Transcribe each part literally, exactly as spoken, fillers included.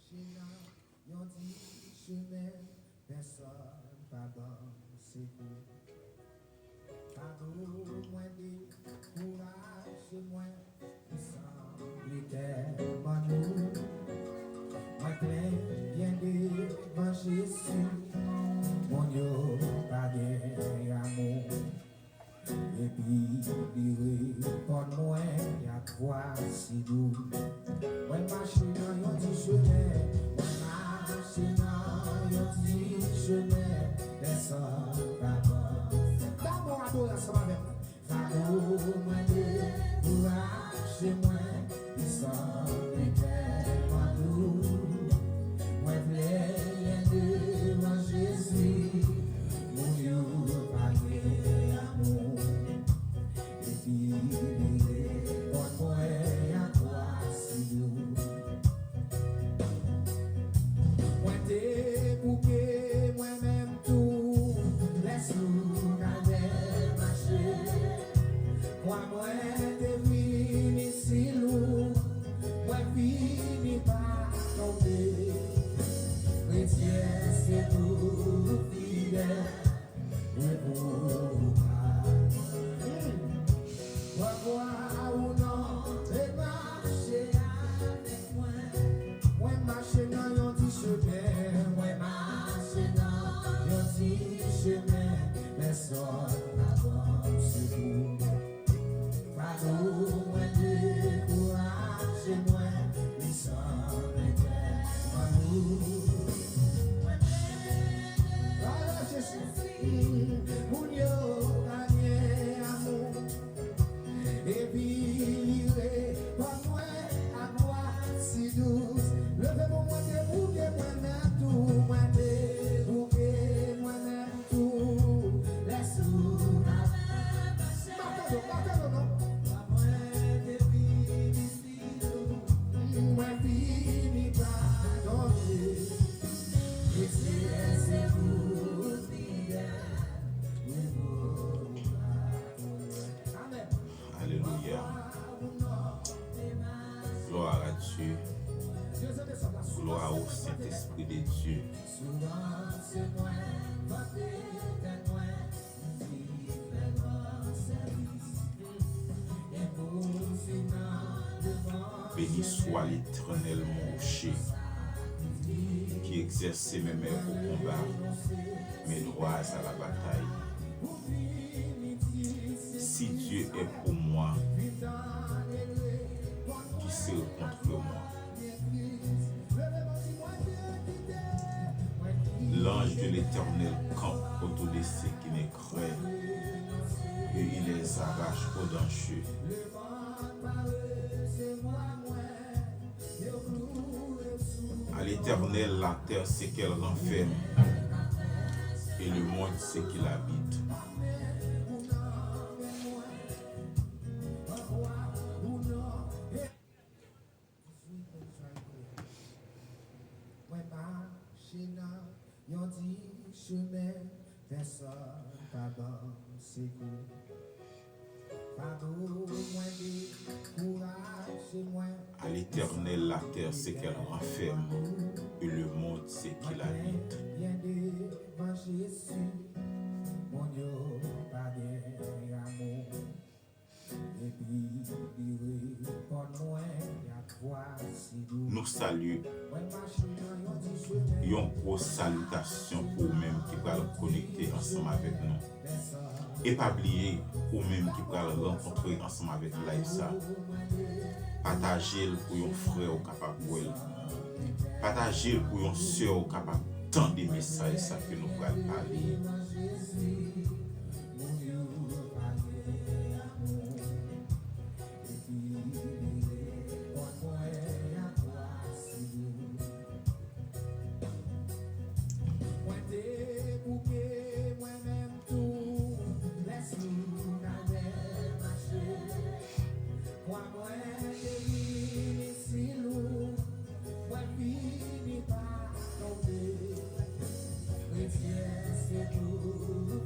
Mache nan yon ti chemen, pèsòn pa ban m sekou. Fado mwen dekouraje mwen, li sanble tèlman lou. Mwen plenyen devan Jezi, moun yo pa gen amou. Epi li reponn mwen ak vwa si dou. Mwen mache nan yon ti chemen, mwen mache nan yon ti chemen, pèsòn pa ban. Dabò adore ansanm avè m. Fado mwen dekouraje mwen, li sanble tèlman lou. Mwen plenyen devan Jezi, moun yo pa gen amou. Epi li reponn mwen ak vwa si dou. Mwen te bouke mwen menm tou, lè sou kalè mache. Kwa mwen te vini si lou, mwen fini pa tonbe. Kretyen se tou fidèl, mwen pou ou pa. Pwavwa ou non, te mache avèk mwen. Mwen mache nan yon ti chemen, mwen mache nan yon ti chemen, pèsòn pa ban m sekou. Fado mwen dekouraje mwen, li sanble tèlman lou. Ala Jezi, moun yo pa gen amou. Epi li reponn mwen ak vwa si dous. Leve men w, mwen te bouke mwen menm tou, mwen te bouke mwen menm tou. Lè sou la. Pa tande w, pa tande w non. Mwen fini padone. Etye se pou fidèl. Mwen pou ou padone. Amèn. Alelouya. Gloire à Dieu. Gloire au Saint-Esprit de Dieu. Béni soit l'Éternel, mon rocher, qui exerce ses mains au combat, mes droits à la bataille. Si Dieu est pour moi, qui sera contre moi? L'ange de l'Éternel campe autour de ceux qui me craignent et il les arrache aux dangers. À l'Éternel la terre, ce qu'elle renferme, et le monde, ce qu'il habite. Mwen mache nan yon ti chemen, pèsòn pa ban m sekou. Fado mwen dekouraje mwen. À l'Éternel la terre, ce qu'elle renferme, et le monde, ce qu'il habite. Mwen devan Jezi, moun yo pa gen amou. Epi li reponn mwen ak vwa si dou. Nou salye yon gwo salitasyon pou ou menm ki pral konekte ansanm avèk nou. E pa bliye, ou menm ki pral rankontre ansanm avèk live sa, pataje l pou yon frè w kapab wè l. Pataje l pou yon sè w kapab tande mesaj sa ke nou pral pale. Mwen te bouke mwen menm tou, lè sou kalè mache. Kwa mwen te vini si lou, mwen fini pa tonbe. Kretyen se tou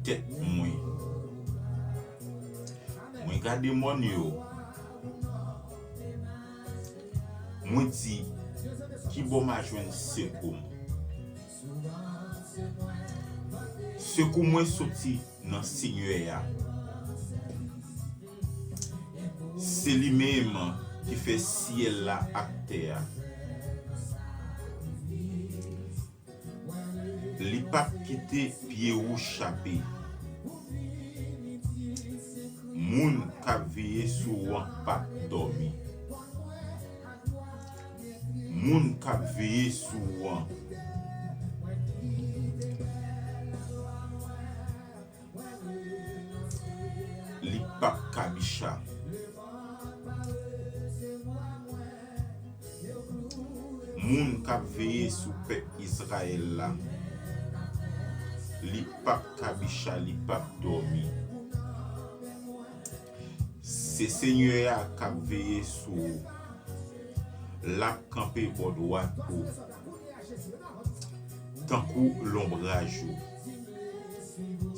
tèt mwen. Mwen gade mòn yo. Mwen di, ki bò m a jwenn sekou m? Sekou mwen soti nan Senyè a. Se li menm ki fè syèl la ak tè a. Li p ap kite pye ou chape. Moun k ap veye sou ou an p ap dòmi. Moun k ap veye sou ou an, li p ap kabicha. Moun k ap veye sou pèp Izrayèl la, li p ap kabicha, li p ap dòmi. Se Senyè a k ap veye sou ou. L ap kanpe bò dwat ou, tankou lonbraj ou.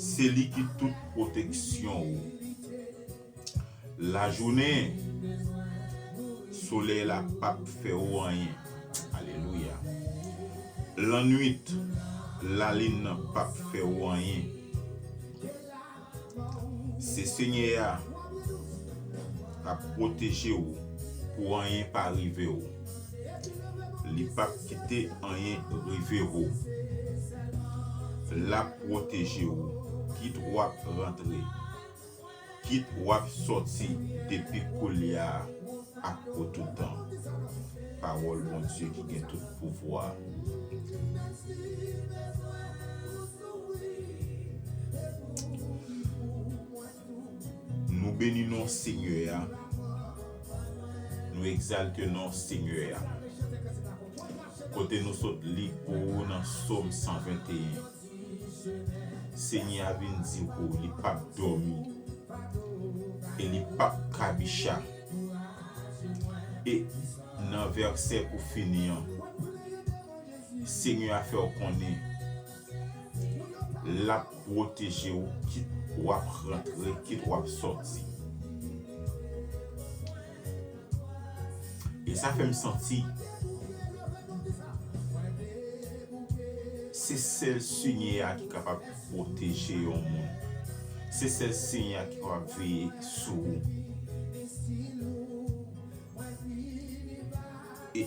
Se li ki tout pwoteksyon ou. Lajounen, solèy la p ap fè ou anyen. Alelouya. Lannwit, lalin nan p ap fè ou anyen. Se Senyè a k ap pwoteje w pou anyen pa rive w. Li p ap kite anyen rive w. L ap pwoteje w, kit w ap rantre, kit w ap sòti depi koulye a ak pou toutan. Pawòl Bondye ki gen tout pouvwa. Nou beni non Senyè a. Nou egzalte non Senyè a. Kote nou sot li pou ou nan Sòm san venteyen. Senyè a vin di w li p ap dòmi e li p ap kabicha. E nan vèsè pou fini an, Senyè a fè w konnen l ap pwoteje w, kit w ap rantre, kit w ap sòti. E sa fè m santi se sèl Senyè a ki kapab pwoteje yon moun. Se sèl Senyè a ki kapab veye sou ou. E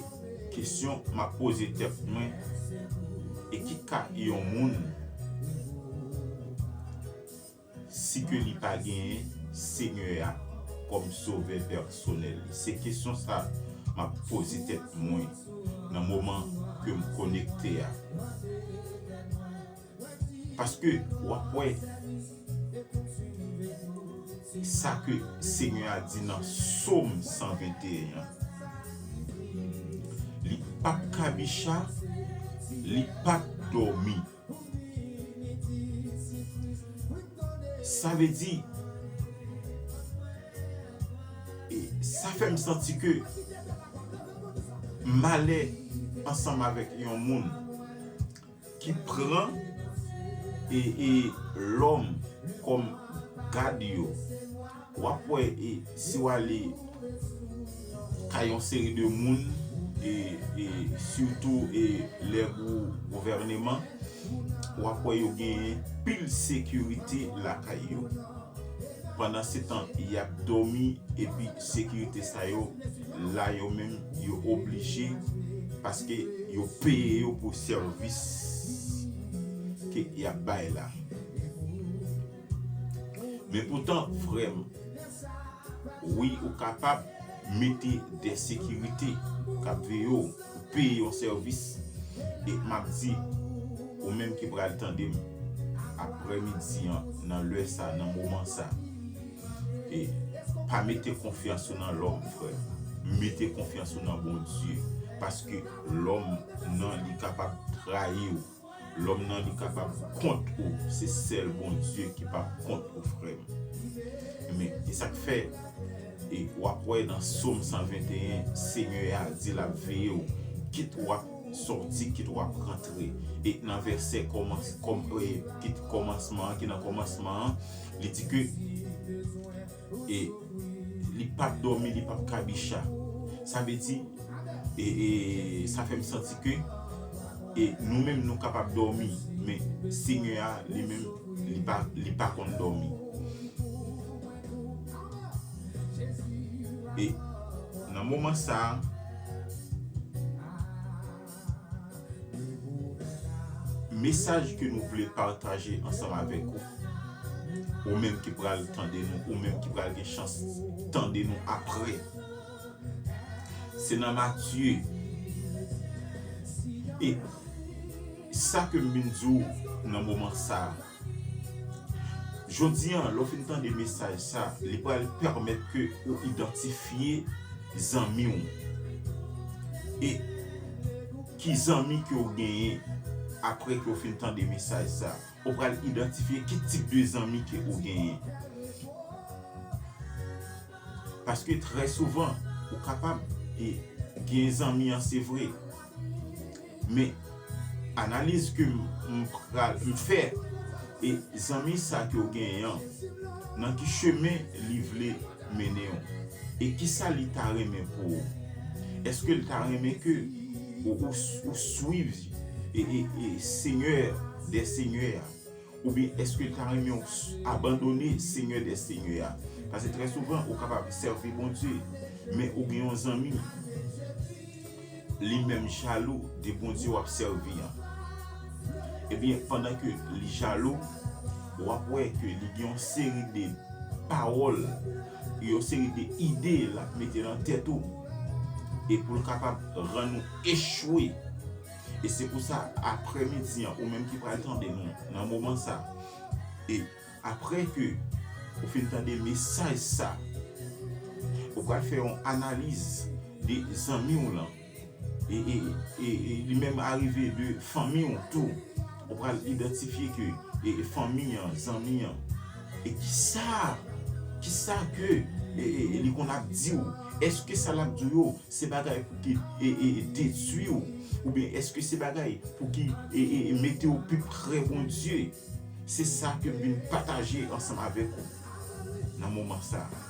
kesyon m ap poze tèt mwen, e ki ka yon moun si ke li pa genyen Senyè a kòm sovè pèsonèl li? Se kesyon sa m ap poze tèt mwen nan moman ke m konekte a. Paske w ap wè sa ke Senyè a di nan Sòm san venteyen an. Li p ap kabicha, li p ap dòmi. Sa vle di, e sa fè m santi ke malè ansanm avèk yon moun ki pran e, e lòm kòm gad yo. W ap wè, e si w ale kay yon seri de moun, e, e sitou e lè gou gouvèneman, w ap wè yo genyen pil sekirite lakay yo. Pandansetan, y ap dòmi, epi sekirite sa yo, la yo menm, yo oblije, paske yo peye yo pou sèvis ke y ap bay la. Men poutan, frè m, wi, ou kapab mete de sekirite k ap veye w, ou peye yon sèvis. E m ap di, ou menm ki pral tande m, aprèmidi an, nan lè sa, nan moman sa, e pa mete konfyans ou nan lòm, frè. Mete konfyans ou nan Bondye. Paske lòm nan, li kapab trayi w. Lòm nan, li kapab kont ou. Se sèl Bondye ki p ap kont ou, frè m. Men, e sa k fè, e w ap wè nan Sòm san venteyen, Senyè a di l ap veye w. Kit w ap sòti, kit w ap rantre. E nan vèsè kòmans, kòm, e, kit kòmansman an, ki nan kòmansman an, li di ke, e, li p ap dòmi, li p ap kabicha. Sa vle di, e, e, sa fè m santi ke, e, nou menm nou kapab dòmi, men Senyè a, li menm, li pa, li pa konn dòmi. E nan moman sa a, mesaj ke nou vle pataje ansanm avèk ou, ou menm ki pral tande nou, ou menm ki pral gen chans tande nou apre, se nan Matye. E sa ke m vin di w nan moman sa a, jodi a, lè w fin tande mesaj sa, li pral pèmèt ke ou idantifye zanmi w. E ki zanmi ke w genyen apre ke w fin tande mesaj sa. Ou pral idantifye ki tip de zanmi ke ou genyen. Paske trè souvan, ou kapab, e, gen zanmi an, se vre. Men, analiz ke m, m pral, m fè, e zanmi sa ke w genyen an, nan ki chemen li vle mennen w? E kisa li ta renmen pou ou? Èske l ta renmen ke ou, ou, ou swiv, e, e, e Senyè dè Senyè a? Oubyen èske l ta renmen w s-, abandone Senyè dè Senyè a? Paske trè souvan, ou kapab sèvi Bondye, men ou gen yon zanmi, li menm jalou de Bondye w ap sèvi an. Ebyen, pandan ke li jalou, w ap wè ke li gen yon seri de pawòl, yon seri de ide l ap mete nan tèt ou, e pou l kapab rann ou echwe. E se pou sa, aprè midi an, ou menm ki pral tande nou nan moman sa, e apre ke ou fin tande mesaj sa, ou pral fè yon analiz de zanmi w lan, e, e, e, e li menm arive de fanmi w tou. Ou pral idantifye ke, e, e fanmi an, zanmi an, e kisa, kisa ke, e, e, e li konn ap di w? Èske sa l ap di w yo, se bagay pou ki, e, e, detwi w, oubyen èske se bagay pou ki, e, e, e mete w pi pre Bondye? Se sa ke m vin pataje ansanm avèk ou nan moman sa a.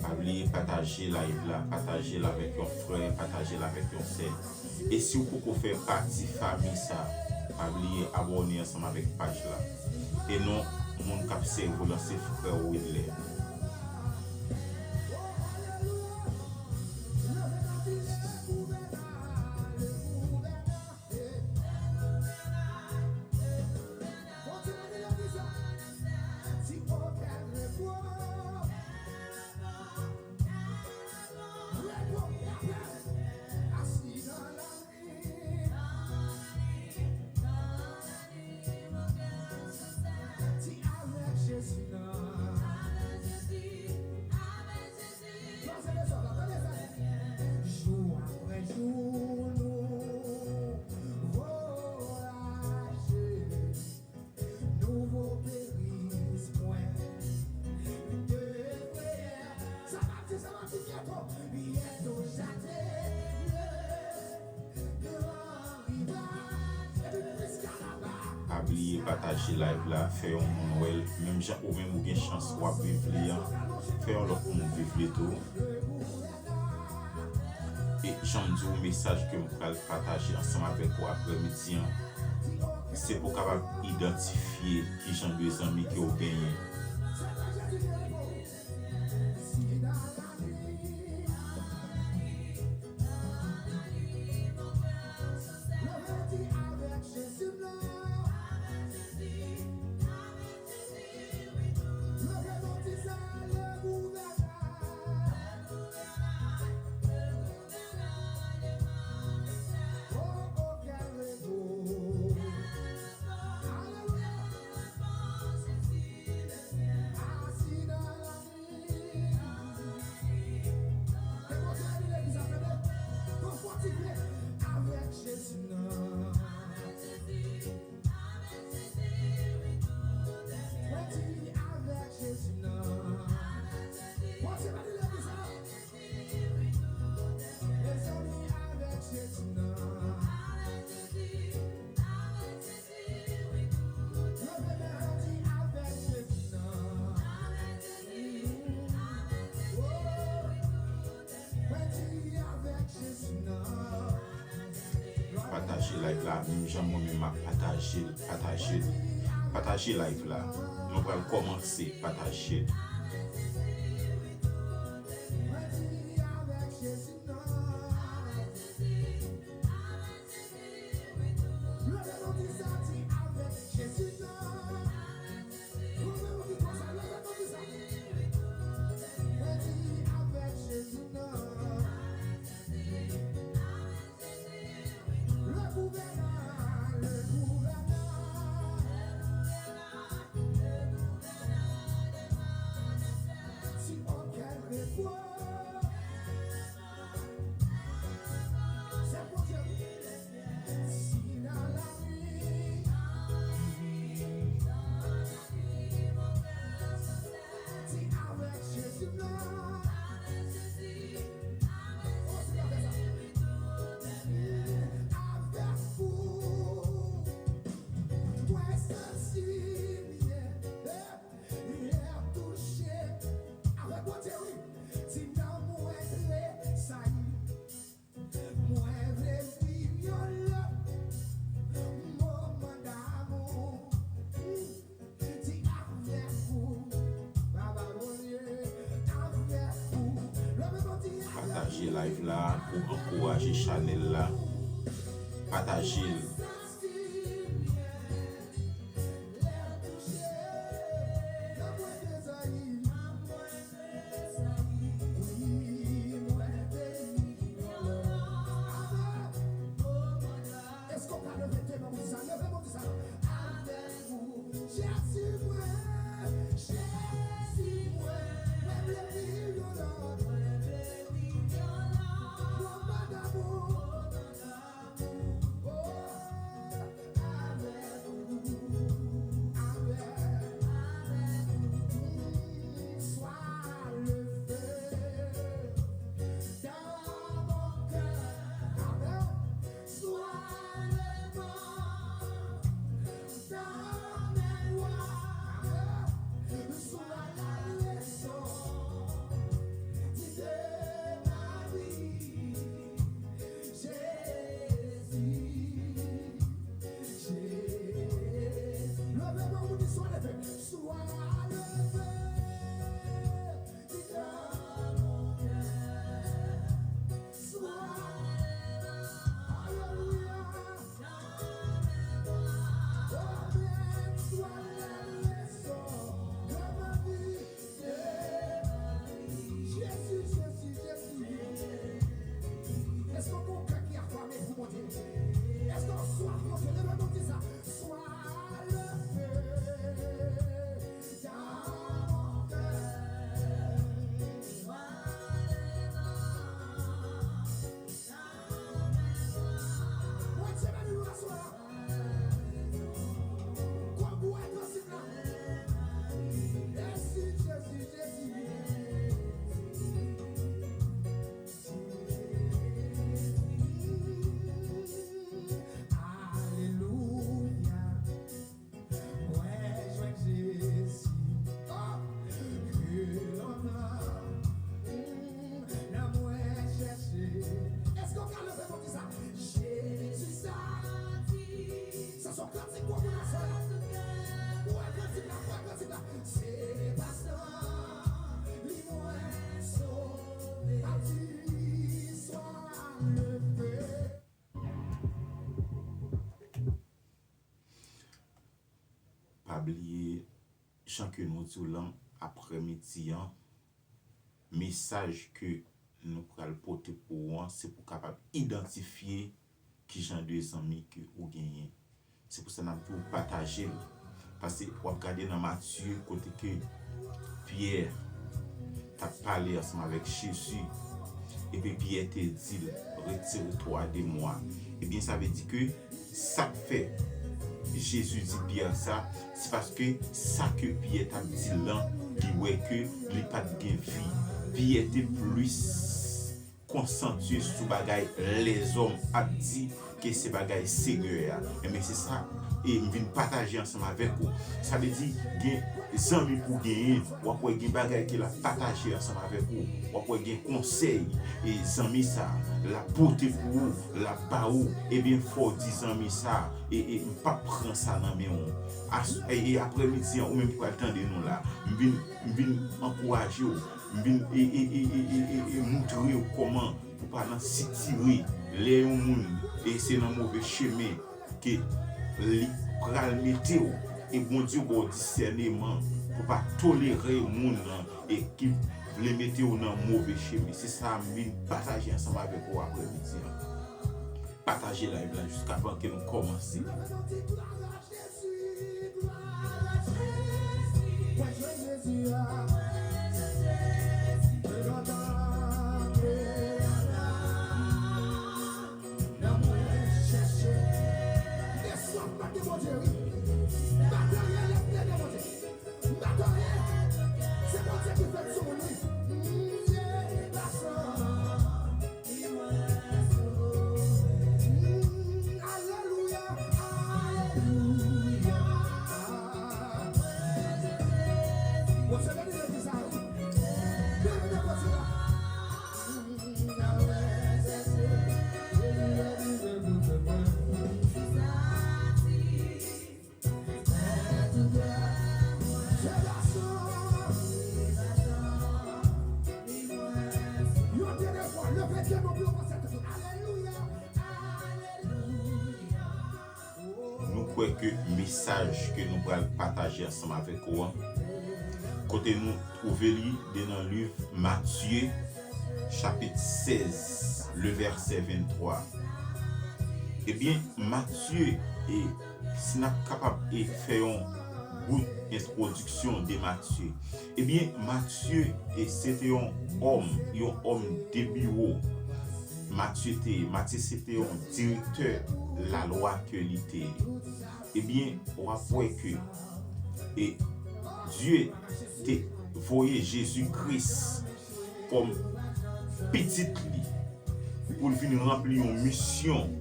Pa bliye pataje live la, pataje l avèk yon frè, pataje l avèk yon sè. E si w poko fè pati fanmi sa, pa bliye abòne ansanm avèk paj la. E non, moun k ap sèvi w lan se frè w Widlè. Jou apre jou, nou voyaje. Nouvo peris mwen de priyè. Sa m ap di, sa m ap di, byento, byento chak lè gran rivaj. Epi plis ka laba. Pa bliye pataje live la, fè yon moun wè l, menm jan ou menm ou gen chans w ap viv li an, fè yon lòt moun viv li tou. E jan m di w, mesaj ke m pral pataje ansanm avèk ou aprè midi an, se pou w kapab idantifye ki jan de zanmi ke w genyen. Live la, menm jan mwen menm m ap pataje l, pataje l, pataje live la. Nou pral kòmanse pataje l. Pataje live la pou ankouraje chanèl la. Pataje l. Jezi, Jezi, Jezi. Èske w gen yon kè ki afame pou Bondye? Èske w swaf Bondye? Leve men w di sa. Sois le feu dans mon cœur. Bondye beni nou aswè a. Kòm ou wè kantik la. Jezi, Jezi, Jezi. Alelouya. Mwen jwenn Jezi. Oh! Ke lontan nan mwen chèche. Èske w ka leve pou di sa? Jezi sa. Sa se yon kantik pou ou nan soy la. Ou wè kantik la, ou wè kantik la. Se pastan li mwen sove. A di swa leve. Pa bliye, jan ke nou di w lan, aprèmidi an, mesaj ke nou pral pote pou ou an, se pou w kapab idantifye ki jan de zanmi ke ou genyen. Se pou sa n ap di w pataje l. Paske w ap gade nan Matye kote ke Pyè t ap pale ansanm avèk Jezi. Epi Pyè te di l, retire twa de mwa. Ebyen, sa vle di ke sa k fè Jezi di Pyè sa, se paske sa ke Pyè t ap di l lan, li wè ke li pa t gen vi. Pyè te plis konsantre sou bagay lèzòm ap di ke se bagay Senyè a. Enben, se sa e m vin pataje ansanm avèk ou. Sa vle di, gen Zanmi pou genyen, w ap wè gen bagay ke l ap pataje ansanm avèk ou, w ap wè gen konsèy, e zanmi sa l ap pote pou ou, l ap ba ou, ebyen fò w di zanmi sa, e, e m p ap pran sa nan men w. As, e, e aprèmidi an, ou menm ki pral tande nou la, m vin, m vin ankouraje w, m vin, e, e, e, e, e, e, e moutre w kòman pou pa nan sitire lè yon moun e se nan move chemen ke li pral mete w, e Bondye ba w disèneman pou pa tolere moun nan e ki vle mete w nan move chemen. Se sa m vin pataje ansanm avèk ou aprèmidi an. Pataje live la jiskavan ke nou kòmanse. Nou kwè ke mesaj ke nou pral pataje ansanm avèk ou an, kote nou twouve li de nan liv Matye, chapit sèz, le vèsè venntwa. Ebyen, Matye, e si n ap kapab e fè yon bout entwodiksyon de Matye, ebyen, Matye, e se te yon òm, yon òm de biwo. Matye te, Matye se te yon direktè lalwa ke li te ye. Ebyen, w ap wè ke, e Dye te voye Jezi Kris kòm pitit li pou l vin ranpli yon misyon,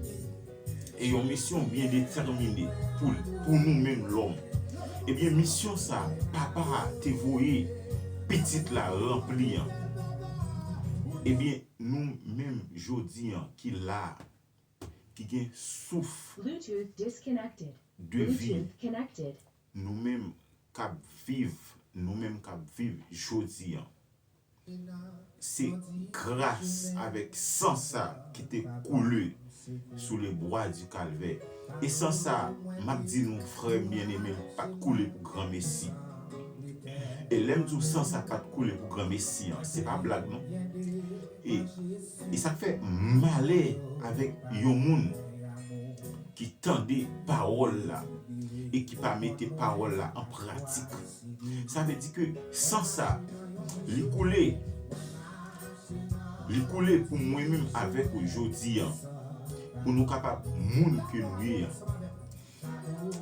e yon misyon byen detèmine pou, pou nou menm lòm. Ebyen, misyon sa a, Papa a te voye pitit la ranpli an. Ebyen, nou menm jodi an ki la a, ki gen souf Bluetooth disconnected. De vi. Bluetooth connected. Nou menm k ap viv, nou menm k ap viv jodi an, se gras avèk san sa ki te koule sou le bwa di Kalvè. E san sa, m ap di nou, frè m byeneme, l pa t koule pou granmesi. E lè m di w san sa pa t koule pou granmesi an, se pa blag non. E, e sa k fè malè avèk yon moun ki tande pawòl la e ki pa mete pawòl la an pratik. Sa vle di ke san sa, li koule, li koule pou mwen menm avèk ou jodi an, pou nou kapab moun ke nou ye an.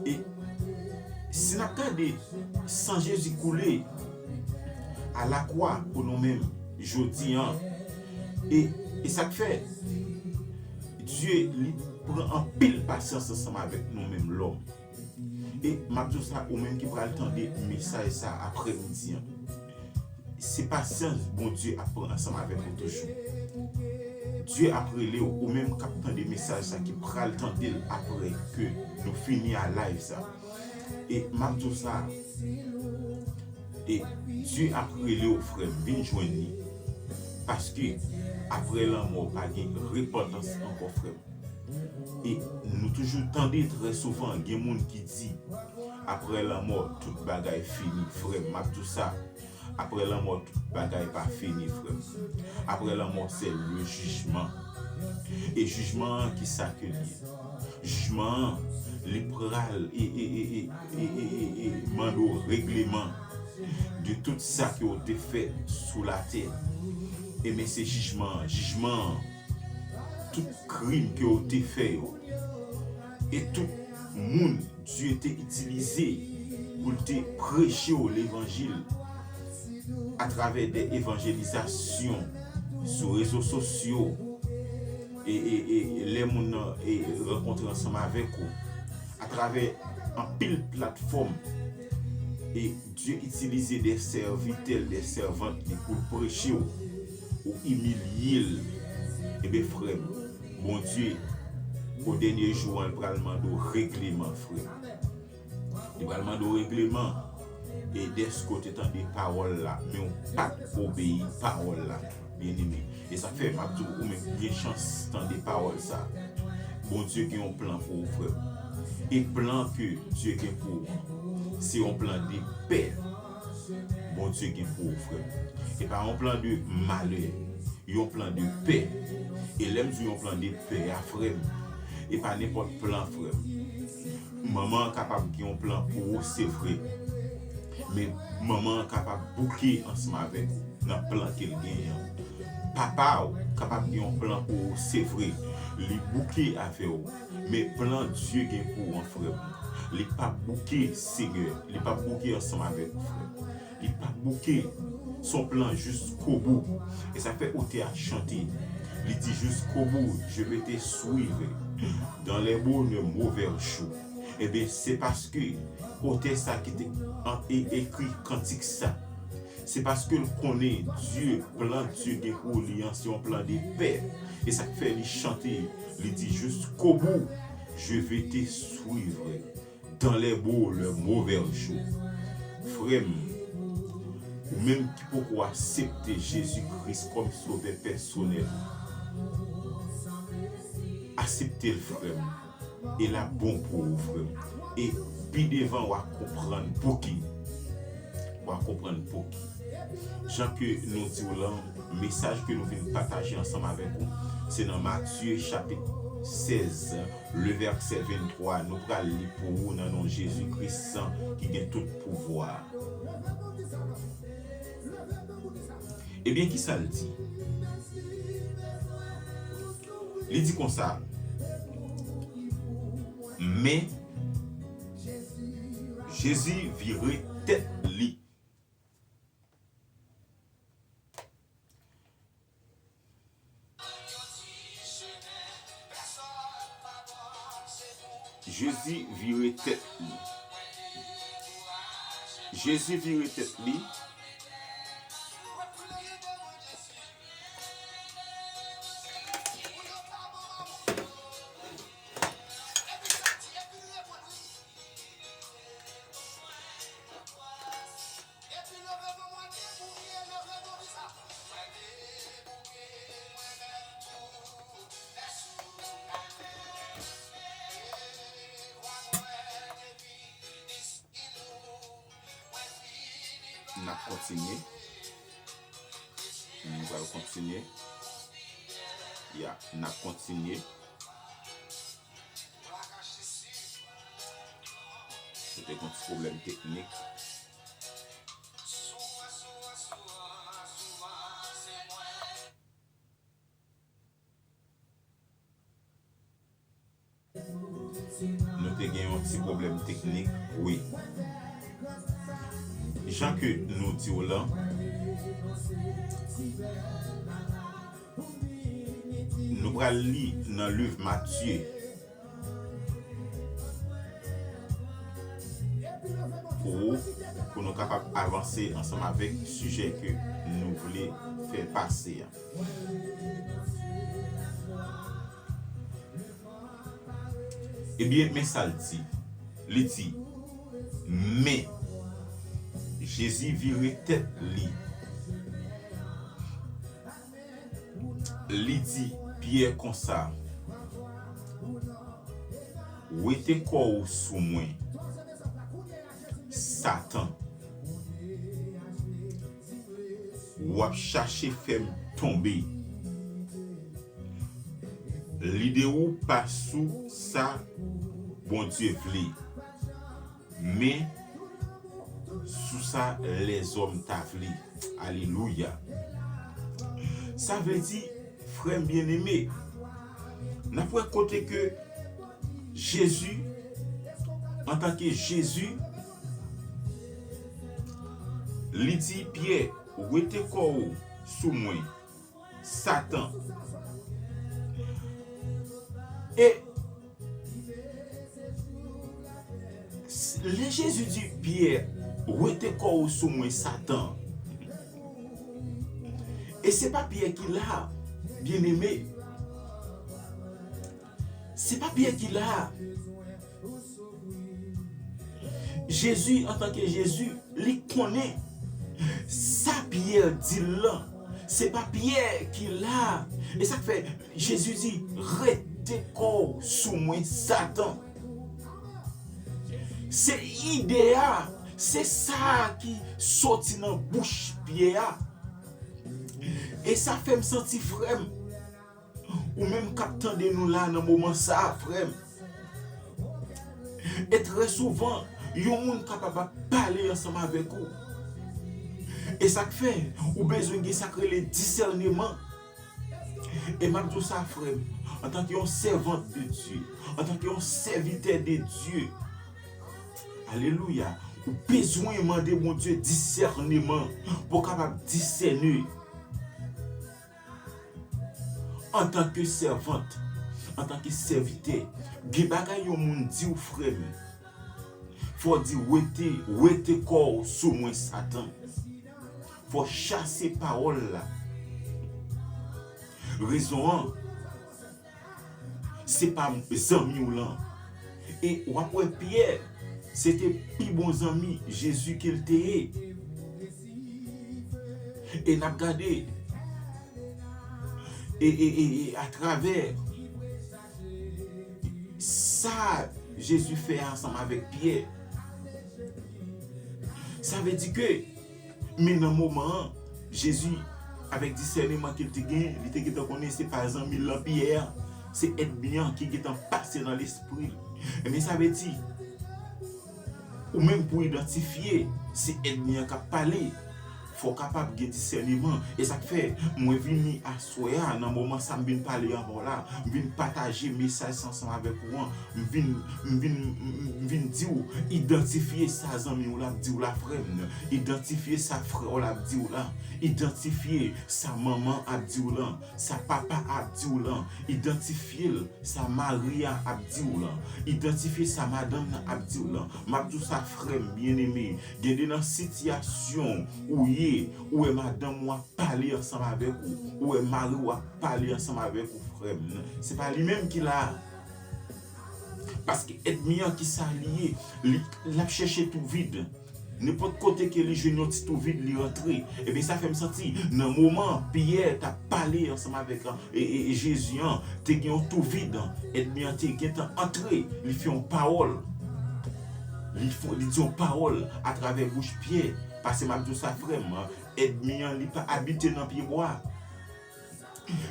E si n ap gade san Jezi koule alakwa pou nou menm jodi an, e, e sa k fè Dye li pran anpil pasyans ansanm avèk nou menm lòm. E m ap di w sa, ou menm ki pral tande mesaj sa aprèmidi an, se pasyans Bondye ap pran ansanm avèk ou toujou. Dye ap rele w, ou menm k ap tande mesaj sa, ki pral tande l apre ke nou fini a live sa. E m ap di w sa, e Dye ap rele w, frè m, vin jwenn li. Paske apre lanmò, pa gen repantans ankò, frè m. E nou toujou tande trè souvan, gen moun ki di, apre lanmò, tout bagay fini. Frè m, m ap di w sa, apre lanmò, tout bagay pa fini, frè m. Apre lanmò, se le jijman. E jijman an, ki sa ke l ye? Jijman an, li pral e, e, e, e mande w regleman de tout sa ke w te fè sou latè. Ebyen, se jijman an. Jijman an, tout krim ke w te fè yo, e tout moun Dye te itilize pou l te preche w levanjil atravè de evanjelizasyon sou rezo sosyo, e, e, e lè moun nan e rankontre ansanm avèk ou, atravè anpil platfòm, e Dye itilize de sèvitè l, de sèvant li pou l preche w, ou imilye l, ebyen, frè m, Bondye, o dènye jou an, l pral mande w regleman, frè m. Li pral mande w regleman. E dèske w te tande pawòl la, men w pa t obeyi pawòl la, byeneme. E sa k fè m ap di w, ou menm gen chans tande pawòl sa. Bondye gen yon plan pou ou, frè m. E plan ke Dye gen pou ou, se yon plan de pè Bondye gen pou ou, frè m. E pa yon plan de malè, yon plan de pè. E lè m di yon plan de pè a, frè m, e pa nenpòt plan, frè m. Manman an kapab gen yon plan pou ou, se vre. Men manman an kapab bouke ansanm avèk ou nan plan ke l genyen an. Papa w kapab gen yon plan pou ou, se vre. Li bouke avè w. Men plan Dye gen pou ou an, frè m, li p ap bouke, Senyè. Li p ap bouke ansanm avèk ou, frè m. Li p ap bouke. Se yon plan jusqu'au bout. E sa fè otè a chante. Li di, jusqu'au bout, je vais te suivre dans les bons et mauvais jours. Ebyen, se paske otè sa ki te an-, e-, ekri kantik sa, se paske l konnen Dye, plan Dye gen pou li an, se yon plan de pè. E sa k fè li chante, li di, jusqu'au bout, je vais te suivre dans les bons, les mauvais jours. Frè m, ou menm ki poko aksepte Jezi Kris kòm sovè pèsonèl, aksepte l, frè m. E l ap bon pou ou, frè m. E pi devan, w a konprann pouki. W a konprann pouki. Jan ke nou di w lan, mesaj ke nou vin pataje ansanm avèk ou, se nan Matye chapit sèz, le vèsè venntwa. Nou pral li pou ou nan non Jezi Kris ki gen tout pouvwa. Ebyen, ki sa l di? Li di konsa, men Jezi vire tèt li. Jezi vire tèt li. Jezi vire tèt li. N ap kontinye. Nou pral kontinye. Ya, n ap kontinye. Se te yon ti pwoblèm teknik. Nou te gen yon ti pwoblèm teknik, wi. Jan ke nou di w lan, nou pral li nan liv Matye pou, pou nou kapab avanse ansanm avèk sijè ke nou vle fè pase a. Ebyen, men sa l di. Li di, men Jezi vire tèt li. Li di Pyè konsa, wete kò w sou mwen, Satan. W ap chache fè m tonbe. Lide ou pa sou sa Bondye vle, men sou sa lèzòm ta vle. Alelouya. Sa vle di, frè m byeneme, n ap wè kote ke Jezi, antanke Jezi, li di Pyè, wete kò w sou mwen, Satan. E s-, lè Jezi di Pyè, Wete kò w sou mwen, Satan. E se pa Pyè ki la, byeneme. Se pa Pyè ki la. Jezi, antanke Jezi, li konnen sa Pyè di l lan. Se pa Pyè ki la. E sa k fè Jezi di, "Rete kò w sou mwen, Satan." Se ide a, se sa a ki soti nan bouch Pyè a. E sa fè m santi, frè m, ou menm k ap tande nou la nan moman sa a, frè m. E trè souvan, yon moun kapab ap pale ansanm avèk ou. E sa k fè, ou bezwen gen sa k rele disèneman. E m ap di w sa, frè m, antanke yon sèvant de Dye, antanke yon sèvitè de Dye, alelouya, ou bezwen mande Bondye disèneman pou w kapab disène. Antanke sèvant, antanke sèvitè, gen bagay yon moun di w, frè m, fò w di, "Wete, wete kò w sou mwen, Satan." Fò w chase pawòl la. Rezon an, se pa zanmi w lan. E w ap wè Pyè, se te pi bon zanmi Jezi ke l te ye. E n ap gade, e, e, e, e atravè sa Jezi fè ansanm avèk Pyè, sa vle di ke, men nan moman an, Jezi, avèk disèneman ke l te gen, li te gentan konnen se pa zanmi l lan Pyè a, se ènmi an ki gentan pase nan lespri l. Ebyen, sa vle di, ou menm pou idantifye se ènmi an k ap pale, fò w kapab gen disèneman. E sa k fè mwen vini aswè a, nan moman sa m vin pale avè w la, m vin pataje mesaj sa ansanm avèk ou an. M vin, m vin, m vin di w, idantifye sa zanmi w la ap di w la, frè m. Idantifye sa frè w la ap di w la. Idantifye sa manman ap di w lan, sa papa ap di w lan. Idantifye l, sa mari a ap di w lan. Idantifye sa madanm nan ap di w lan. M ap di w sa, frè m byeneme, gen de nan sitiyasyon ou ye, ou wè madanm ou ap pale ansanm avèk ou, ou wè mari w ap pale ansanm avèk ou, frè m. Se pa li menm ki la. Paske ènmi an, ki sa li ye? Li, l ap chèche twou vid. Nenpòt kote ke li jwenn yon ti twou vid, li rantre. Ebyen, sa fè m santi, nan moman Pyè t ap pale ansanm avèk, e, e, e Jezi an, te gen yon twou vid, ènmi an te gentan antre, li fè yon pawòl. Li fè, li di yon pawòl atravè bouch Pyè. Paske m ap di w sa, frè m, ènmi an, li pa abite nan pyebwa.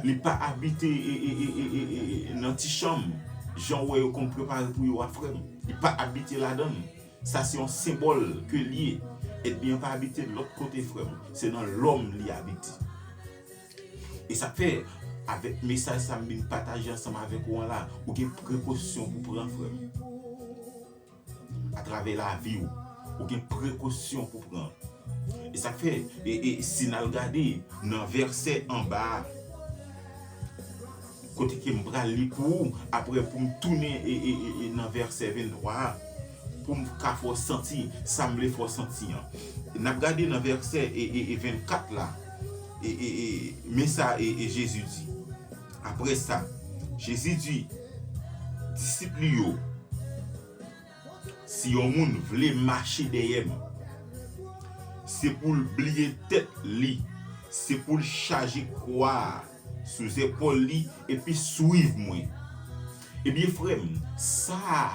Li pa abite, e, e, nan ti chanm, jan w wè yo konn prepare pou yo a, frè m. Li pa abite ladan l. Sa se yon senbòl ke l ye. Ènmi an pa abite lòt kote, frè m. Se nan lòm li abite. E sa k fè, avèk mesaj sa m vin pataje ansanm avèk ou an la, ou gen prekosyon pou pran, frè m. Atravè lavi w, ou gen prekosyon pou pran. E sa k fè, e, e, si n al gade nan vèsè anba a, kote ke m pral li pou ou, apre pou m tounen, e, e, e, e, nan vèsè venntwa a, pou m ka fè w santi sa m vle fè w santi an. N ap gade nan vèsè, e, e, e, vennkat la, e, e, e, men sa, e, e, Jezi di. Apre sa, Jezi di disip li yo, "Si yon moun vle mache dèyè m, se pou l bliye tèt li, se pou l chaje kwa a sou zepòl li epi swiv mwen." Ebyen, frè m, sa a,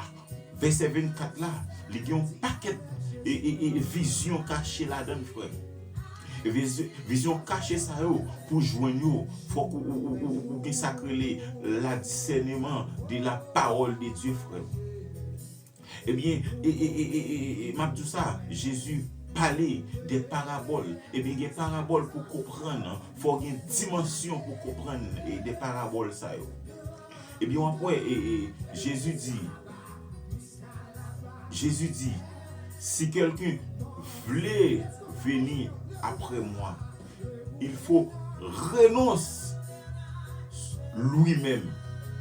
vèsè vennkat la, li gen yon pakèt, e, e, e, vizyon kache ladan l, frè m. E viz-, vizyon kache sa yo, pou jwenn yo, fòk ou, ou, ou, ou, ou gen sa k rele la disèneman de la parole de Dieu, frè m. Ebyen, e, e, m ap di w sa, Jezi pale de parabòl. Ebyen, gen parabòl pou konprann, fò w gen dimansyon pou konprann, e, de parabòl sa yo. Ebyen, w ap wè, e, e, Jezi di, Jezi di, "Si quelqu'un veut venir après moi, il faut renoncer lui-même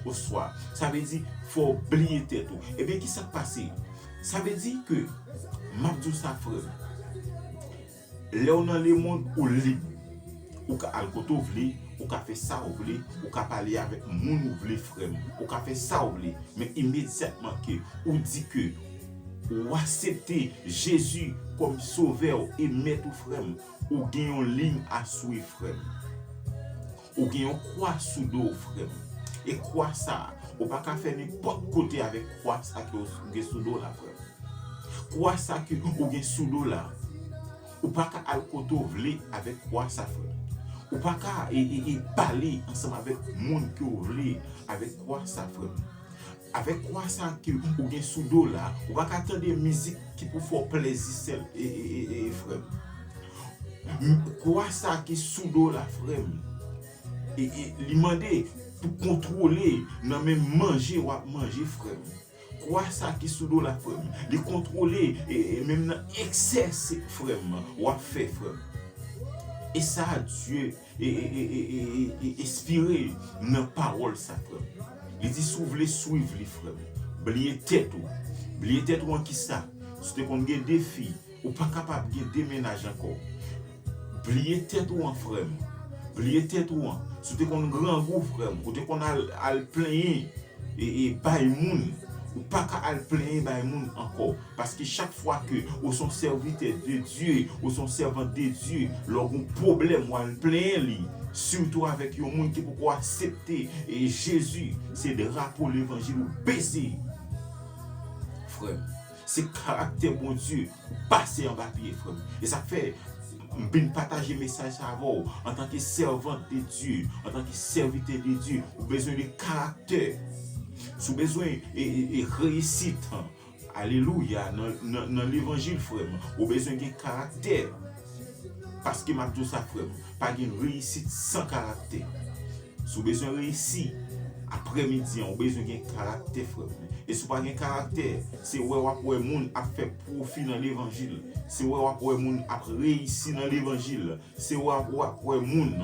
au soi." Sa vle di, fò w bliye tèt ou. Ebyen, ki sa k pase? Sa vle di ke, m ap di w sa, frè m, Lè w nan lemonn, ou lib. Ou ka al kote w vle, ou ka fè sa w vle, ou ka pale avèk moun ou vle, frè m. Ou ka fè sa w vle. Men imedyatman ke ou di ke ou aksepte Jezi kòm sovè w e mèt ou, frè m, ou gen yon liy a swiv, frè m. Ou gen yon kwa sou do w, frè m. E kwa sa a, ou pa ka fè nenpòt kote avèk kwa sa ke w gen sou do w la, frè m. Kwa sa ke ou gen sou do w la, ou pa ka al kote w vle avèk kwa sa, frè m. Ou pa ka e, e, e pale ansanm avèk moun ke w vle avèk kwa sa, frè m. Avèk kwa sa ke ou gen sou do w la, ou pa ka tande mizik ki pou fè w plezi sèl, e, e, e, e, frè m. M-, kwa sa ki sou do w la, frè m, e, e, li mande pou kontwole nan menm manje w ap manje, frè m. Kwa sa ki sou do w la, frè m, li kontwole, e, e, menm nan eksè, se, frè m, w ap fè, frè m. E sa, Dye e, e, e, e, e, e, enspire nan pawòl sa, frè m. Li di, si w vle swiv li, frè m, bliye tèt ou. Bliye tèt ou an kisa? Si w te konn gen de fi, ou pa kapab gen de mennaj ankò. Bliye tèt ou an, frè m. Bliye tèt ou an. Si w te konn grangou, frè m, ou te konn al, al plenyen e, e bay moun. Ou pa ka al plenyen bay moun ankò. Paske chak fwa ke ou se yon sèvitè de Dye, ou se yon sèvant de Dye, lè w gen yon pwoblèm, w al plenyen li, sitou avèk yon moun ki poko aksepte, e, Jezi, se drapo levanjil ou beze. Frè m, se karaktè Bondye ou pase anba pye, frè m. E sa k fè m vin pataje mesaj sa avè w antanke sèvant de Dye, antanke sèvitè de Dye, ou bezwen de karaktè. Si w bezwen e, e, e reyisit, alelouya, nan, nan, nan levanjil, frè m, ou bezwen gen karaktè. Paske m ap di w sa, frè m, pa gen reyisit san karaktè. Si w bezwen reyisi, aprèmidi an, ou bezwen gen karaktè, frè m. E si w pa gen karaktè, se wè w ap wè moun ap fè pwofi nan levanjil. Se wè w ap wè moun ap reyisi nan levanjil. Se wè w ap wè moun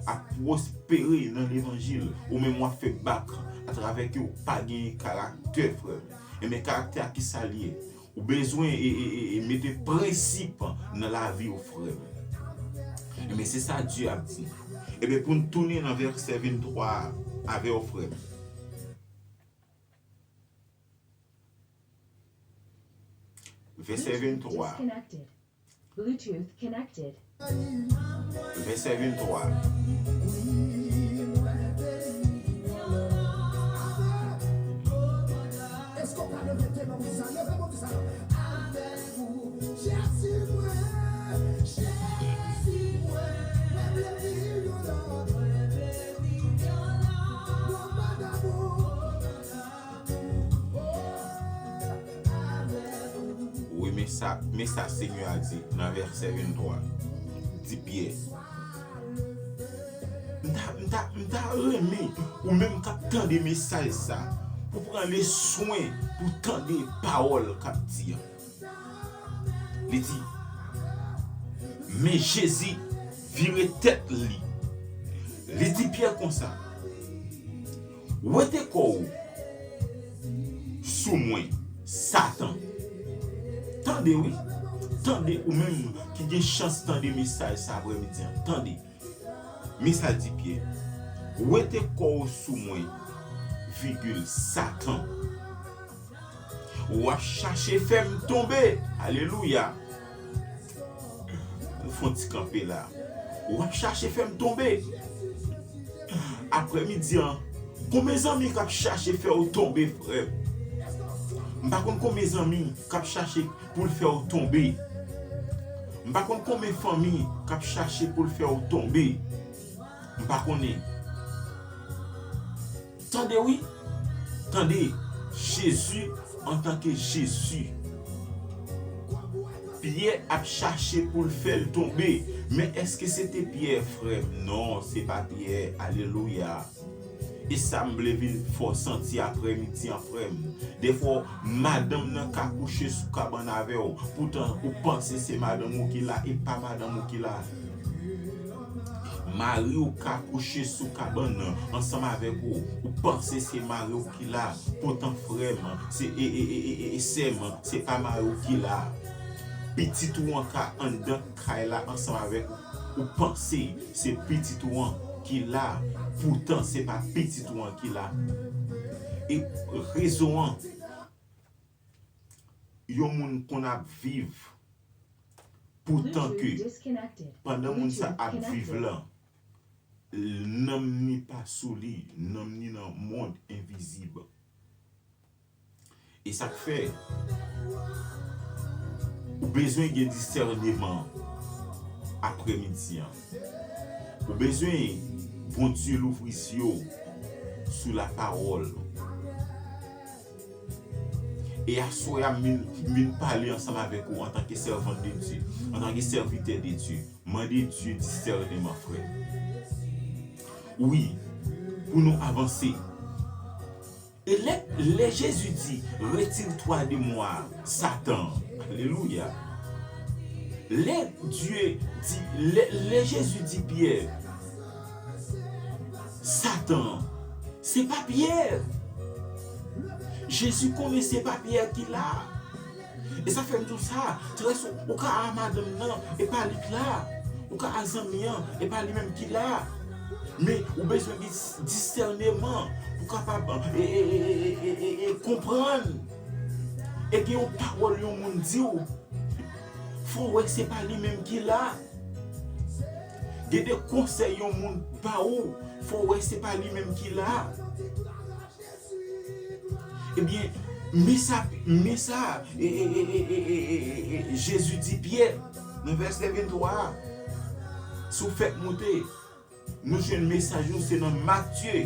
ap pwospere nan levanjil. Ou menm w ap fè bak atravè ke w pa gen karaktè, frè m. Enben, karaktè a, kisa l ye? Ou bezwen e, e, e, e mete prensip nan lavi w, frè m. Enben, se sa Dye ap di. Enben, pou n tounen nan vèsè venntwa a avè w, frè m. Vèsè venntwa. Bluetooth connected. Vèsè venntwa. Wi, men sa, men sa Senyè a di nan vèsè venntwa. Di Pyè. M ta, m ta, m ta renmen ou menm k ap tande mesaj sa, pou pran le swen pou tande pawòl k ap di an. Li di, men Jezi vire tèt li. Li di Pyè konsa, wete kò w sou mwen, Satan. Tande wi. Tande ou menm ki gen chans tande mesaj sa aprèmidi an. Tande. Men sa l di Pyè. Wete kò w sou mwen, vigil, Satan. W ap chache fè m tonbe. Alelouya. Nou fè yon ti kanpe la. W ap chache fè m tonbe. Aprèmidi an, konbyen zanmi k ap chache fè w tonbe, frè m? M pa konn konbyen zanmi k ap chache pou l fè w tonbe. M pa konn konbyen fanmi k ap chache pou l fè w tonbe. M pa konnen. Tande wi. Tande. Jezi antanke Jezi. Pyè ap chache pou l fè l tonbe. Men èske se te Pyè, frè m? Non, se pa Pyè. Alelouya. E sa m vle vin fè w santi aprèmidi an, frè m. Dèfwa, madanm nan ka kouche sou kabann avè w. Poutan, ou panse se madanm ou ki la, e pa madanm ou ki la. Mari w ka kouche sou kabann nan ansanm avèk ou. Ou panse se mari w ki la. Poutan, frè m, se, e, e, e, e, e, sè m, se pa mari w ki la. pitit ou an ka anndan kay la ansanm avèk ou. Ou panse se pitit ou an ki la, poutan se pa pitit ou an ki la. E rezon an, yon moun konn ap viv, poutan ke pandan moun sa ap viv lan, nanm ni pa sou li, nanm ni nan mond envizib. E sa k fè ou bezwen gen disèneman aprèmidi an. Ou bezwen Bondye louvri zye w sou lapawòl. E aswè a, m vin, m vin pale ansanm avèk ou antanke sèvant de Dye, antanke sèvitè de Dye. Mande Dye disèneman, frè. Wi, pou nou avanse. E lè, lè Jezi di, retire-toi de moi, Satan. Alelouya. Lè Dye di, lè, lè Jezi di Pyè, Satan, se pa Pyè. Jezi konnen se pa Pyè ki la. E sa fè m di w sa, trè sou, ou ka a madanm nan, e pa li k la. Ou ka a zanmi an, e pa li menm ki la. Men, ou bezwen gen s-, disèneman pou kapab, e, e, e, e, e, e, e, konprann. E gen yon pawòl yon moun di w, fò w wè se pa li menm ki la. Gen de konsèy yon moun ba ou, fò w wè se pa li menm ki la. Ebyen, men sa, men sa, e, e, Jezi di Pyè, nan vèsè venntwa a, si w fèk moute, nou jwenn mesaj yo, se nan Matye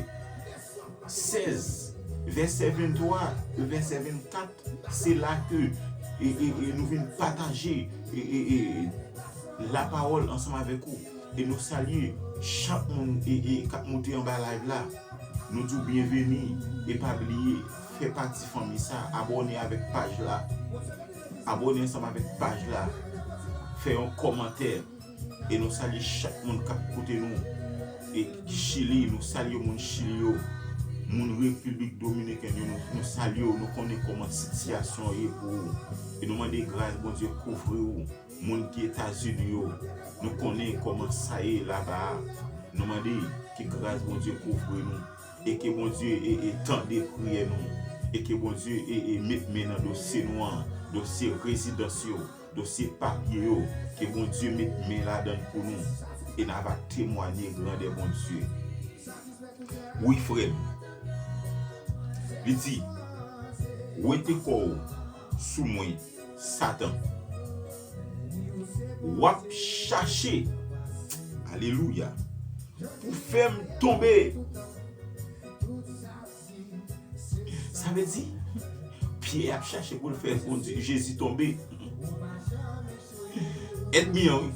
sèz, vèsè venntwa, vèsè vennkat, se la ke, e, e, e nou vin pataje, e, e, e, lapawòl ansanm avèk ou. E nou salye chak moun, e, e, k ap moute anba live la. Nou di w byenveni. E pa bliye, fè pati fanmi sa. Abòne avèk paj la. Abòne ansanm avèk paj la. Fè yon kòmantè. E nou salye chak moun k ap koute nou. E Chili, nou salye moun Chili yo. Moun Repiblik Dominikèn yo, nou, nou salye w. Nou konnen kòman sitiyasyon an ye pou ou. E nou mande gras Bondye kouvri w. Moun ki Etazini yo, nou konnen kòman sa ye laba a. Nou mande ke gras Bondye kouvri nou. E ke Bondye e, e tande priyè nou. E ke Bondye e, e met men nan dosye nou an, dosye rezidans yo, dosye papye yo. Ke Bondye met men ladan l pou nou. E n a va temwanye grandè Bondye. Wi, frè m. Li di, wete kò w sou mwen, Satan. W ap chache, alelouya, pou fè m tonbe. Sa vle di, Pyè ap chache pou l fè Bondye, Jezi tonbe. Ènmi an,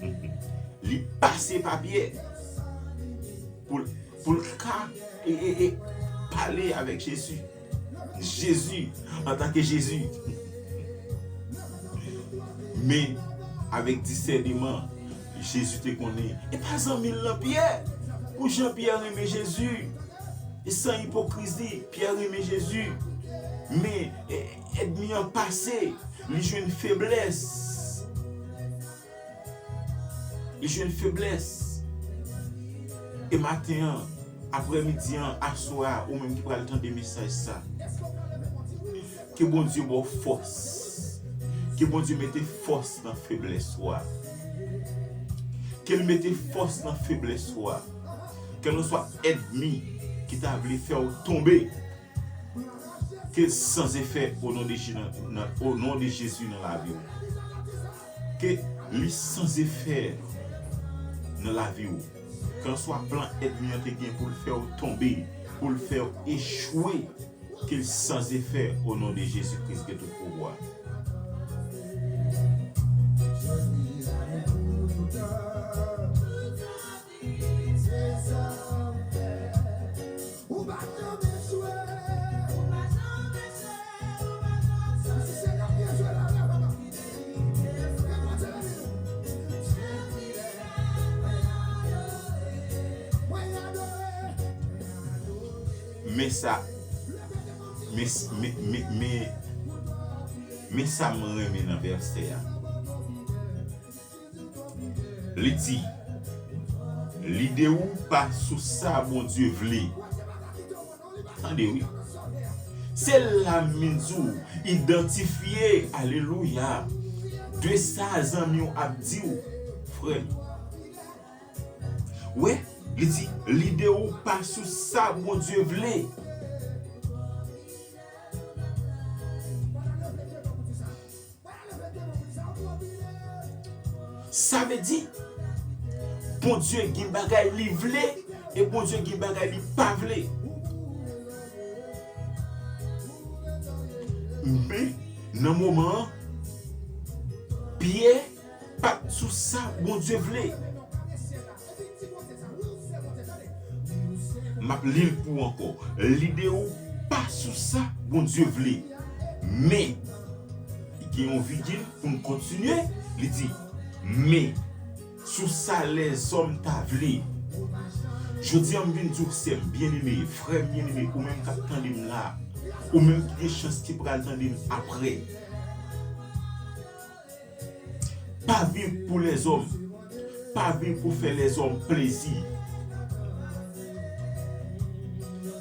wi. Li pase pa Pyè pou l, pou l ka e, e, e, pale avèk Jezi. Jezi, antanke Jezi. Men, avèk disèneman, Jezi te konnen. E pa zanmi l lan Pyè. Pou jan Pyè renmen Jezi. E san ipokrizi, Pyè renmen Jezi. Men, e, ènmi an pase, li jwenn feblès. Li jwenn feblès. E maten an, aprèmidi an, aswè a, ou menm ki pral tande mesaj sa, ke Bondye ba w fòs. Ke Bondye mete fòs nan feblès ou a. Ke l mete fòs nan feblès ou a. Kèlkeswa ènmi ki ta vle fè w tonbe, ke l san efè o non de Je-, nan, nan, o non de Jezi nan lavi w. Ke li san efè nan lavi w. Kèlkeswa plan ènmi an te gen pou l fè w tonbe, pou l fè w echwe, ke l san efè o non de Jezi Kris gen tout pouvwa. Men sa, men, men, men, men, men sa m renmen nan vèsè a. Li di, lide ou pa sou sa Bondye vle. Tande wi. Se la m vin di w, idantifye, alelouya, de sa zanmi w ap di w, frè m. Wi, li di, lide ou pa sou sa Bondye vle. Sa vle di, Bondye gen bagay li vle e Bondye gen bagay li pa vle. Men, nan moman an, Pyè pa t sou sa Bondye vle. M ap li l pou ou ankò. Lide ou pa sou sa Bondye vle. Men, li gen yon vigil pou n kontinye, li di, men, sou sa lèzòm ta vle. Jodi a, m vin di w, sè m byeneme, frè m byeneme, ou menm k ap tande m la, ou menm ki gen chans ki pral tande m apre. Pa viv pou lèzòm. Pa viv pou fè lèzòm plezi.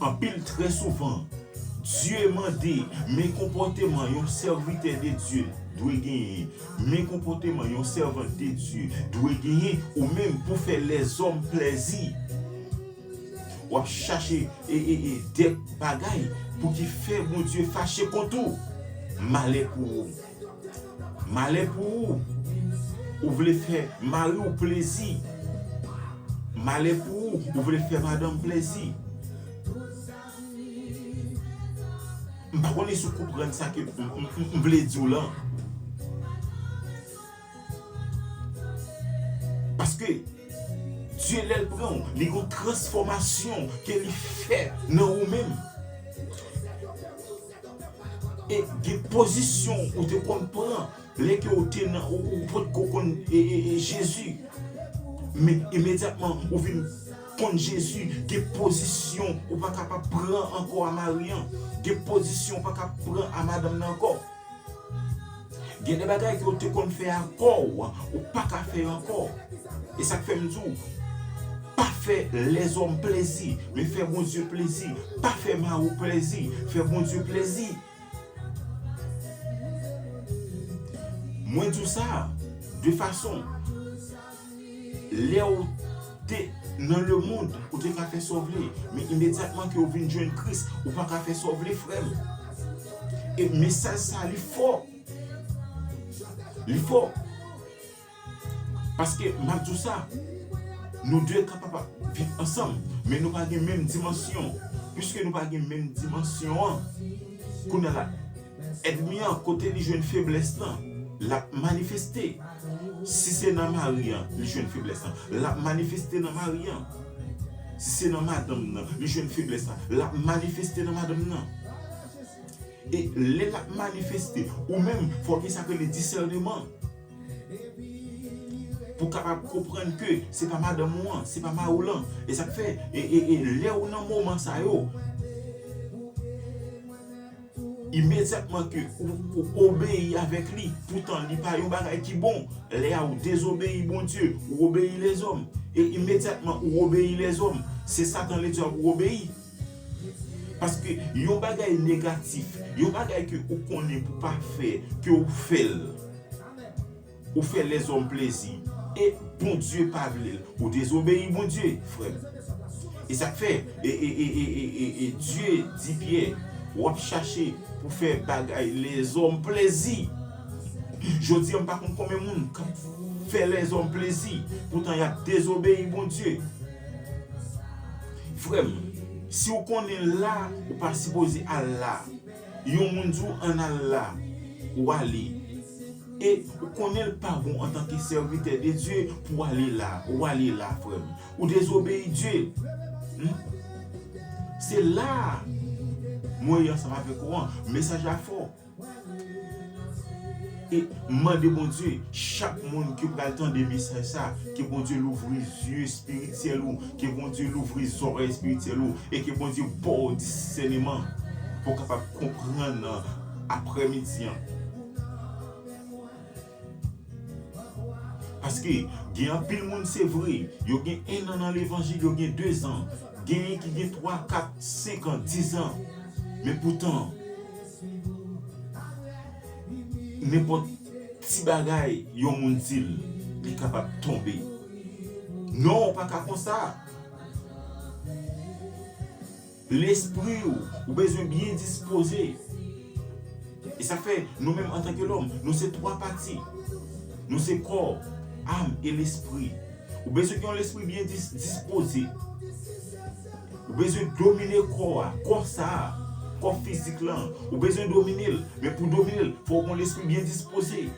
Anpil, trè souvan, Dye mande, men konpòteman yon sèvitè de Dye dwe genyen, men konpòteman yon sèvant de Dye dwe genyen, ou menm pou fè lèzòm plezi. W ap chache e, e, e, de bagay pou ki fè Bondye fache kont ou. Malè pou ou. Malè pou ou. Ou vle fè mari w plezi. Malè pou ou. Ou vle fè madanm plezi. M pa konnen si w konprann sa ke m, m, m, m vle di w lan. Paske Dye, lè l pran w, li gon transfòmasyon ke li fè nan ou menm. E gen pozisyon ou te konn pran lè ke ou te nan, ou, ou potko konn, e, e, e, Jezi. Men imedyatman ou vin konn Jezi, gen pozisyon ou pa kapab pran ankò a mari an. Gen pozisyon ou pa ka pran a madanm nan ankò. Gen de bagay ke w te konn fè a kò w, ou pa ka fè ankò. E sa k fè m di w, pa fè lèzòm plezi, men fè Bondye plezi. Pa fè mari w plezi, fè Bondye plezi. Mwen di w sa de fason, lè w te nan lemonn, ou te ka fè sa w vle, men imedyatman ke w vin jwenn Kris, ou pa ka fè sa w vle, frè m. E mesaj sa, li fò. Li fò. Paske m ap di w sa, nou de kapab ap viv ansanm, men nou pa gen menm dimansyon. Piske nou pa gen menm dimansyon an, kounye a la, ènmi an, kote li jwenn feblès lan, l ap manifeste. Si se nan mari an, li jwenn feblès lan, l ap manifeste nan mari an. Si se nan madanm nan, li jwenn feblès lan, l ap manifeste nan madanm nan. E lè l ap manifeste, ou menm, fò w gen sa k rele disèneman. Pou w kapab konprann ke se pa madanm ou an, se pa mari w lan. E sa k fè, e, e, e lè w nan moman sa yo, imedyatman ke ou, ou obeyi avèk li, poutan li pa yon bagay ki bon, lè a ou dezobeyi Bondye, ou obeyi lèzòm. E imedyatman ou obeyi lèzòm, se Satan ledyab ou obeyi. Paske yon bagay negatif, yon bagay ke ou konnen pou pa fè, ke ou fè l. Ou fè lèzòm plezi. E Bondye pa vle l. Ou dezobeyi Bondye, frè m. E sa k fè, e, e, e, e, e, e, e Dye di Pyè, w ap chache pou fè bagay lèzòm plezi. Jodi a, m pa konn konbyen moun k ap fè lèzòm plezi, poutan y ap dezobeyi Bondye. Frè m, si w konnen la, ou pa sipoze al la. Yon moun di w ann al la, ou ale. E ou konnen l pa bon antanke sèvitè de Dye pou w ale la, ou ale la, frè m. Ou dezobeyi Dye. Hmm? Se la a mwen ye ansanm avèk ou an. Mesaj la fò. E m mande Bondye, chak moun ki pral tande mesaj sa, ke Bondye louvri zye espirityèl ou, ke Bondye louvri zòrèy espirityèl ou, e ke Bondye ba w disèneman pou w kapab konprann aprèmidi an. Paske gen anpil moun, se vre, yo gen en an nan levanjil, yo gen de zan, genyen ki gen twa, kat, senk an, diz an. Men poutan, nenpòt ti bagay yon moun di l, li kapab tonbe. Non, ou pa ka konsa. Lespri w, ou bezwen byen dispoze. E sa fè, nou menm antanke lòm, nou se twa pati. Nou se kò, am e lespri. Ou bezwen gen yon lespri byen dis-, dispoze. Ou bezwen domine kò a, kò sa a, kò fizik lan. Ou bezwen domine l. Men pou domine l, fò w gen yon lespri byen dispoze.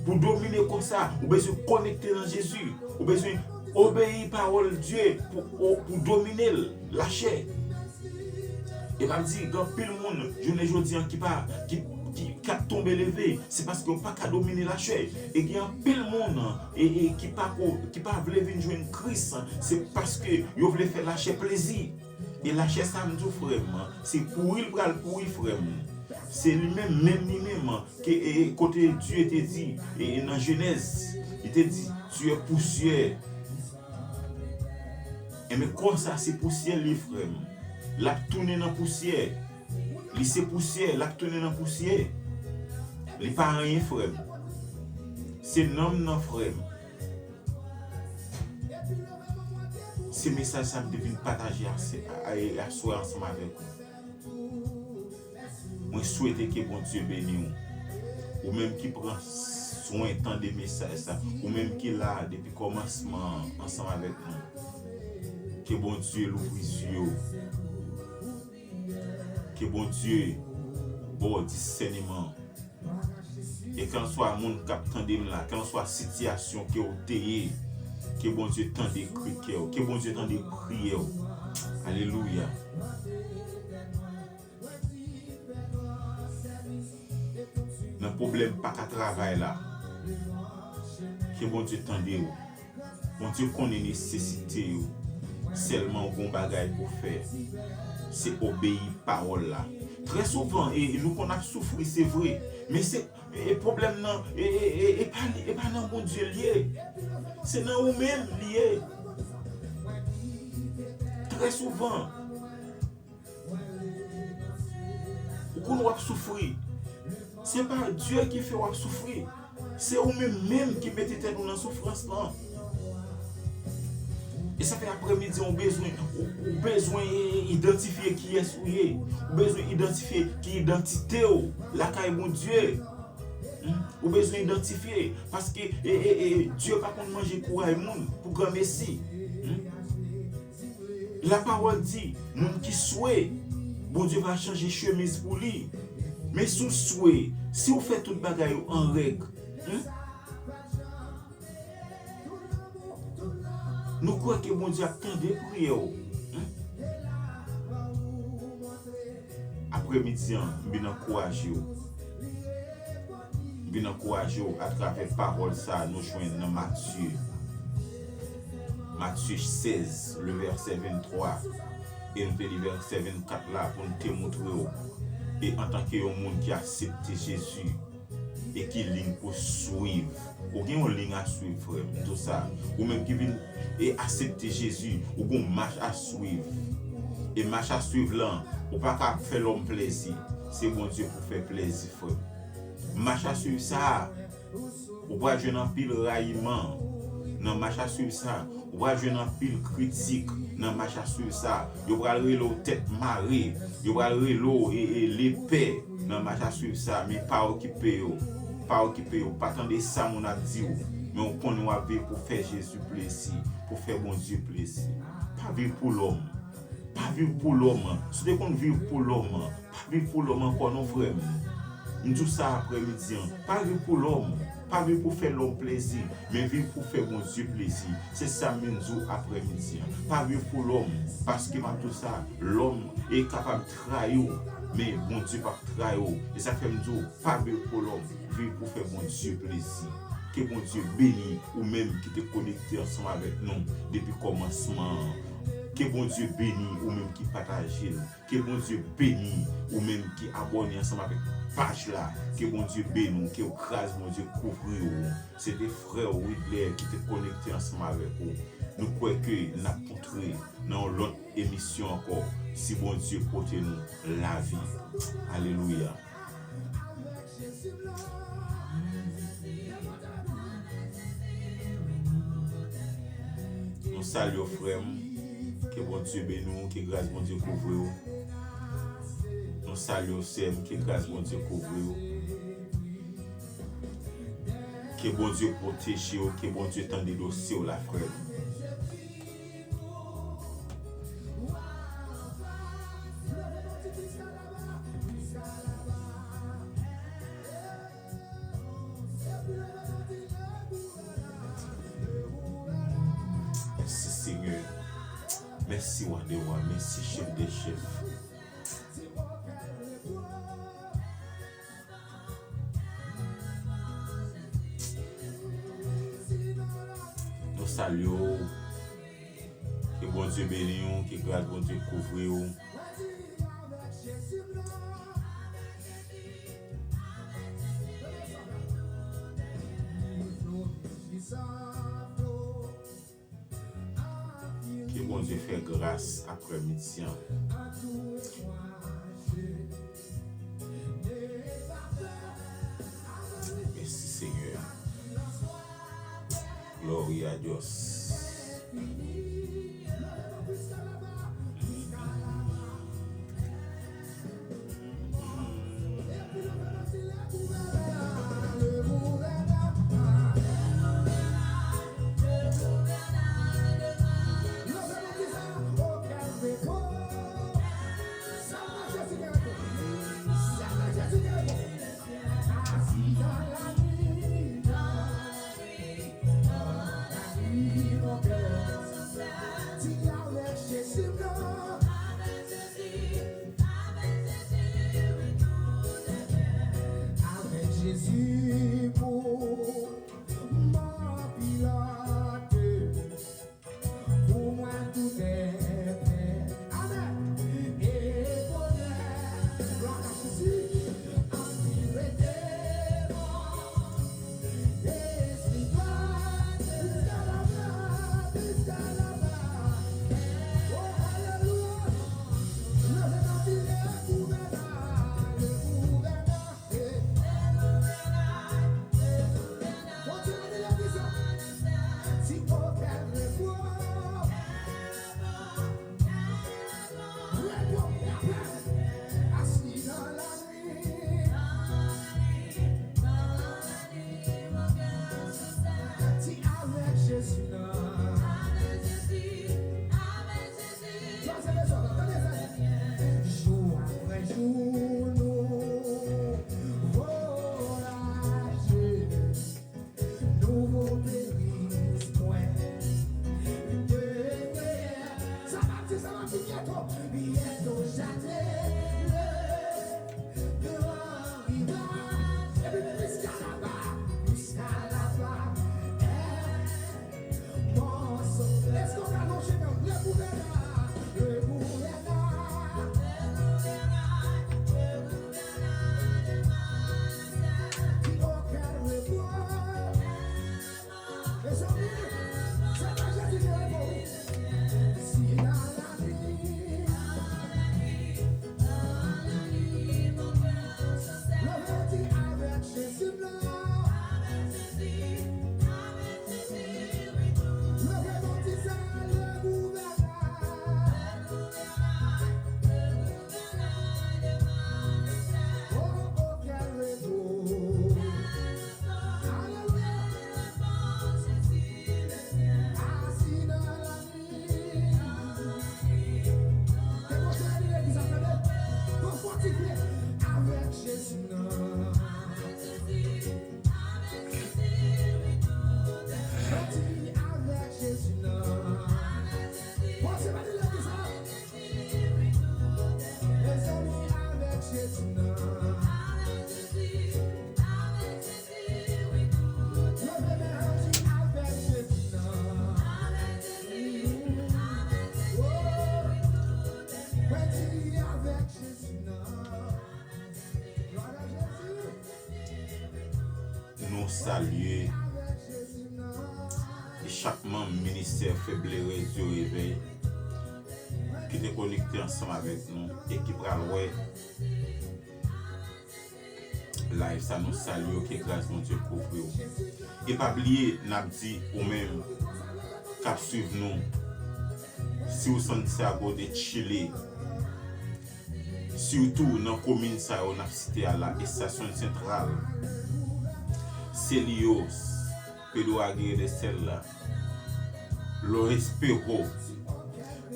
Pou domine kò sa, ou bezwen konekte nan Jezi. Ou bezwen obeyi pawòl Dye pou, pou domine l, lachè. E m ap di, gen anpil moun, jounen jodi an, ki pa, ki, ki, k ap tonbe leve, se paske yo pa ka domine lachè. E gen anpil moun, e, e ki pa ko, ki pa vle vin jwenn Kris, se paske yo vle fè lachè plezi. E lachè sa, m di w, frè m, se pouri l pral pouri, frè m. Se li menm, menm li menm, ke, e, e, kote Dye te di, e, e, nan Jenèz, li te di, tu es poussière. Enben, kò sa se pousyè li, frè m. L ap tounen nan pousyè. Li se pousyè, l ap tounen nan pousyè. Li pa anyen, frè m. Se nanm nan, frè m. Se mesaj sa m te vin pataje ase-, a-, a-, aswè ansanm avèk ou. Mwen swete ke Bondye beni w. Ou menm ki pran swen tande mesaj sa, ou menm ki la depi kòmansman an ansanm avèk nou. Ke Bondye louvri zye w. Ke Bondye ba w disèneman. E kèlswa moun k ap tande m la, kèlswa sitiyasyon ke w te ye, ke Bondye tande kri kè w, ke Bondye tande priyè w. Alelouya. Nan pwoblèm pa ka travay la, ke Bondye tande w. Bondye konnen nesesite yo. Sèlman w gon bagay pou fè. Se obeyi pawòl la. Trè souvan, e, e nou konn ap soufri, se vre. Men se, e, pwoblèm nan, e, e, e, e pa li, e pa nan Bondye l ye. Se nan ou menm li ye. Trè souvan, ou konn w ap soufri. Se pa Dye ki fè w ap soufri. Se ou menm menm ki mete tèt ou nan soufrans lan. E sa fè aprèmidi an, ou bezwen, ou, ou bezwen idantifye kiyès ou ye. Ou bezwen idantifye ki idantite w lakay Bondye. Hmm? Ou bezwen idantifye. Paske, e, e, e, Dye pa konn manje kouray moun pou granmesi. Hmm? Lapawòl di, moun ki swe, Bondye va chanje chemiz pou li. Men si w swe, si w fè tout bagay yo an règ, hmm? Nou kwè ke Bondye ap tande priyè w, hmm? Aprèmidi an, m vin ankouraje w. M vin ankouraje w atravè pawòl sa a nou jwenn nan Matye. Matye sèz, le vèsè venntwa. E nou te li vèsè vennkat la pou n te montre w. E antanke yon moun ki aksepte Jezi, e ki liy pou swiv. Ou gen yon liy a swiv, frè m. M di w sa. Ou menm ki vin e aksepte Jezi, ou gen yon mach a swiv. E mach a swiv lan, ou pa ka ap fè lòm plèzi. Se Bondye pou fè plèzi, frè m. Mach a swiv sa a, ou pral jwenn anpil rayiman nan mach a swiv sa a. Ou pral jwenn anpil kritik nan mach a swiv sa a. Yo pral rele w tèt mare. Yo pral rele w, e, e, lepè nan mach a swiv sa a. Men pa okipe yo. Pa okipe yo. Pa tande sa moun ap di w. Men w konnen w ap viv pou fè Jezi plezi, pou fè Bondye plezi. Pa viv pou lòm. Pa viv pou lòm. Si w te konn viv pou lòm, pa viv pou lòm ankò non, frè m. M di w sa aprèmidi an. Pa viv pou lòm. Pa viv pou fè lòm plezi, men viv pou fè Bondye plezi. Se sa m vin di w aprèmidi an. Pa viv pou lòm, paske m ap di w sa, lòm e kapab trayi w, men Bondye p ap trayi w. E sa k fè m di w, pa viv pou lòm, viv pou fè Bondye plezi. Ke Bondye beni ou menm ki te konekte ansanm avèk nou depi kòmansman an. Ke Bondye beni ou menm ki pataje l. Ke Bondye beni ou menm ki abòne ansanm avèk paj la. Ke Bondye beni w, ke gras Bondye kouvri w. Se te frè w Widler ki te konekte ansanm avèk ou. Nou kwè ke n ap kontre nan yon lòt emisyon ankò, si Bondye pote nou lavi. Alelouya. Nou salye w, frè m. Ke Bondye beni w, ke gras Bondye kouvri w. Nou salye w, sè m, ke gras Bondye kouvri w. Ke Bondye pwoteje w, ke Bondye tande dosye w la, frè m. Mèsi, Senyè. Mèsi, Wa dè wa. Mèsi, Chèf dè chèf. Nou salye w. Ke Bondye beni w, ke gras Bondye kouvri w. Ke Bondye fè gras aprè midi an. Mèsi, Senyè. Gloria a Dios. Salye e chak manm ministè Fèb Lerèz yo Revèy ki te konekte ansanm avèk nou e ki pral wè live sa. Nou salye w, ke gras Bondye kouvri w. E pa bliye, n ap di ou menm k ap swiv nou, si w Santiago de Chile, sitou nan komin sa yo n ap site a la, Estación Central, Celíos, Pedro Aguirre de Cella, Los Espejos.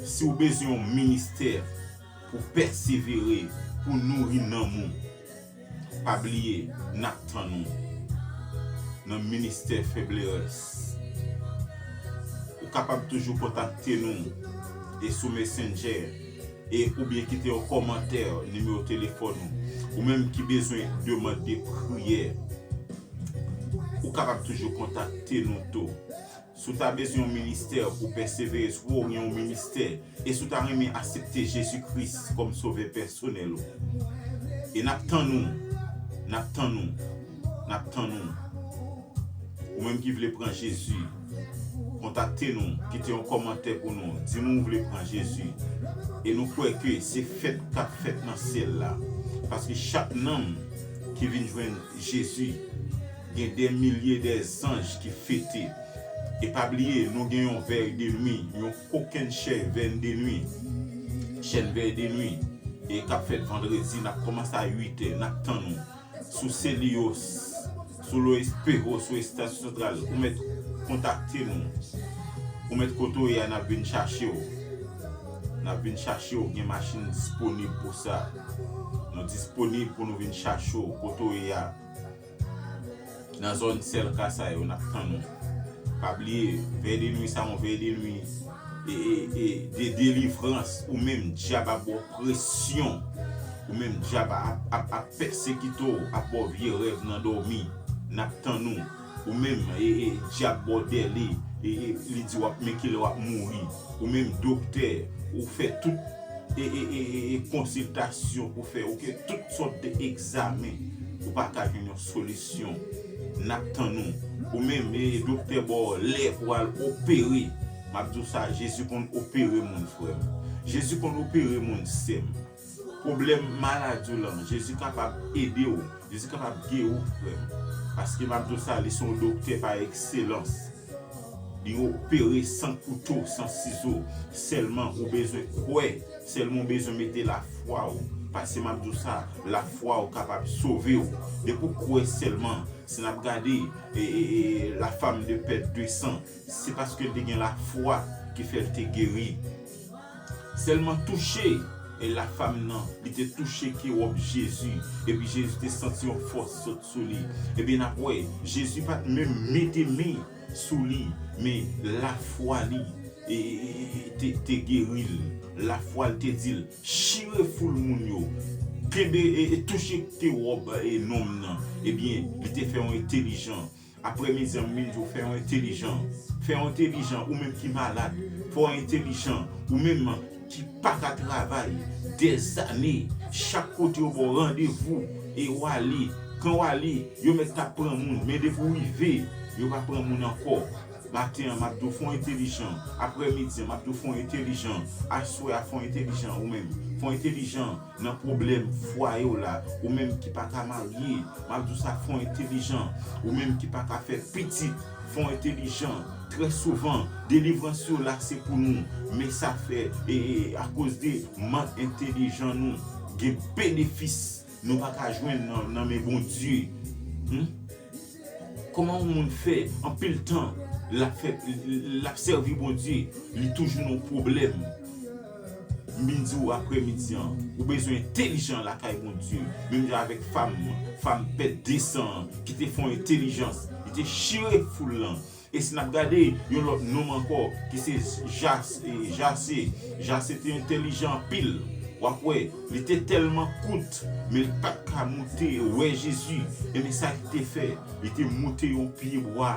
Si w bezwen yon ministè pou pèsevere, pou nouri nanm ou, pa bliye, n ap tann ou nan ministè Fèb Lerèz. Ou kapab toujou kontakte nou e sou Messenger e oubyen kite yon kòmantè, nimewo telefòn ou. Ou menm ki bezwen demann de priyè, ou kapab toujou kontakte nou tou. Si w ta bezwen yon ministè pou pèsevere, si w gen yon ministè, e si w ta renmen aksepte Jezi Kris kòm Sovè pèsonèl ou, e n ap tann ou, n ap tann ou, n ap tann ou. Ou menm ki vle pran Jezi, kontakte nou, kite yon kòmantè pou nou, di nou w vle pran Jezi. E nou kwè ke se fèt k ap fèt nan syèl la. Paske chak nanm ki vin jwenn Jezi, gen dè milye dè zanj ki fete. E pa bliye, nou gen yon vèy de nwi, yon kokenn chèn vèy de nwi, chèn vèy de nwi, e k ap fèt vandredi, n ap kòmanse a uit è, n ap tann ou. Sou Celíos, sou Los Espejos, sou Estasyon Santral, ou mèt kontakte nou. Ou mèt kote w ye a, n ap vin chache w. N ap vin chache w, gen machin disponib pou sa. Nou disponib pou nou vin chache w kote w ye a. Nan zòn sèl ka sa yo, n ap tann ou. Pa bliye, vèy de nwi sa yon vèy de nwi e, e, e, de delivrans. Ou menm, dyab ap ba w presyon. Ou menm, dyab ap, ap, ap pèsekite w, ap ba w vye rèv nan dòmi. N ap tann ou. Ou menm, e, e, dyab ba w dèle, e, e, li di w ap men kilè w ap mouri. Ou menm, doktè, ou fè tout e, e, e, e, e konsiltasyon pou fè, oke, tout sòt de egzamen, ou pa ka jwenn yon solisyon. N ap tann ou. Ou menm, e, doktè ba w lè pou al opere. M ap di w sa, Jezi konn opere moun, frè m. Jezi konn opere moun, sè m. Pwoblèm maladi w lan, Jezi kapab ede w. Jezi kapab geri w, frè m. Paske m ap di w sa, li se yon doktè pa ekselans. Li opere san kouto, san sizo. Sèlman ou bezwen kwè. Sèlman ou bezwen mete lafwa w. Paske m ap di w sa, lafwa w kapab sove w. Depi w kwè sèlman, si n ap gade, e, e, e, la femme de perte de sang, se paske l te gen lafwa ki fè l te geri. Sèlman touche, e la femme nan, li te touche ke wòb Jezi, epi Jezi te santi yon fòs sot sou li. Ebyen, n ap wè, Jezi pa t menm mete men sou li, men lafwa li, e, e, e, e, te, te geri l. Lafwa l te di l, chire foul moun yo, kenbe, e, e touche ke wòb, e, nonm nan. Ebyen, li te fè yon entèlijan. Aprèmidi an, m vin di w, fè w entèlijan. Fè w entèlijan, ou menm ki malad. Fè w entèlijan, ou menm ki pa ka travay dèzane. Chak kote yo ba w randevou, e w ale. Kan w ale, yo mèt t ap pran moun, men depi w rive, yo pa pran moun ankò. Maten an, m ap di w, fè w entèlijan. Aprèmidi an, m ap di w, fè w entèlijan. Aswè a, fè w entèlijan, ou menm. Fè w entèlijan nan pwoblèm fwaye w la, ou menm ki pa ka marye, m ap di w sa, fè w entèlijan, ou menm ki pa ka fè pitit, fè w entèlijan. Trè souvan, delivrans yo la se pou nou, men sa fè, e, e, akoz de mank entèlijan nou, gen benefis nou pa ka jwenn nan, nan men Bondye. Hmm? Kòman yon moun fè anpil tan l ap fè, l ap sèvi Bondye, li toujou nan pwoblèm? M vin di w aprèmidi an, ou bezwen entèlijan lakay Bondye. Menm jan avèk fam, fam pèt de san an, ki te fè yon entèlijans, li te chire foul lan. E si n ap gade yon lòt nonm ankò, ki se Jas-, e, Jase, Jase te entèlijan anpil. W ap wè, li te tèlman kout, men li pa t ka moute wè Jezi. Ebyen, sa ki te fè, li te moute yon pyebwa.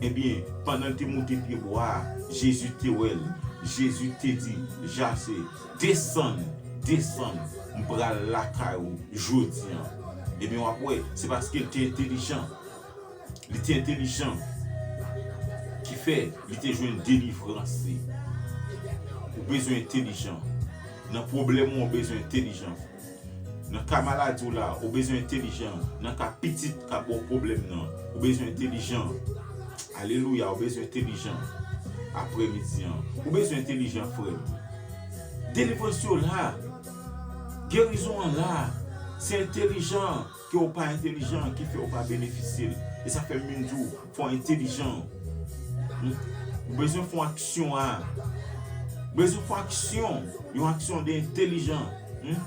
Ebyen, pandan l te moute pyebwa a, Jezi te wè l. Jezi te di, Jase, desann, desann, m pral lakay ou jodi an. Ebyen, w ap wè, se paske l te entèlijan. Li te entèlijan. Ki fè li te jwenn delivrans li. Ou bezwen entèlijan. Nan pwoblèm ou, ou bezwen entèlijan. Nan ka maladi w la, ou bezwen entèlijan. Nan ka pitit k ap ba w pwoblèm nan, ou bezwen entèlijan. Alelouya, ou bezwen entèlijan. Aprèmidi an, ou bezwen entèlijan, frè m. Delivrans yo la. Gerizon an la. Se entèlijan ke w pa entèlijan ki fè w pa benefisye l. E sa fè m vin di w, fò w entèlijan. Hmm? Ou bezwen fè yon aksyon a. Ou bezwen fè yon aksyon. Yon aksyon de entèlijan. Hmm?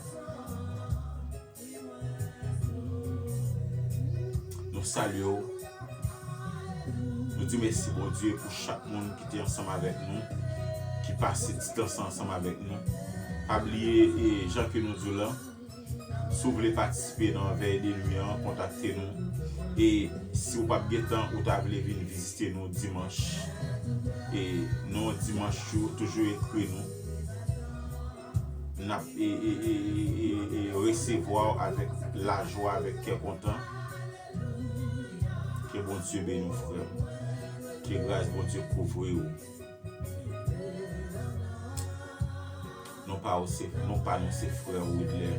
Nou salye w. Nou di mèsi, Bondye, pou chak moun ki te ansanm avèk nou, ki pase ti tan sa ansanm avèk nou. Pa bliye, e, jan ke nou di w la, si w vle patisipe nan vèy de nwi an, kontakte nou. E si w p ap gen tan, ou ta vle vin vizite nou dimanch, e, nan dimanch yo, toujou ekri nou. N ap, e, e, e, e, e, e, resevwa w avèk lajwa, avèk kè kontan. Ke Bondye beni w, frè m. Ke gras Bondye kouvri w. Non pa w se, non pa nou se frè Widler.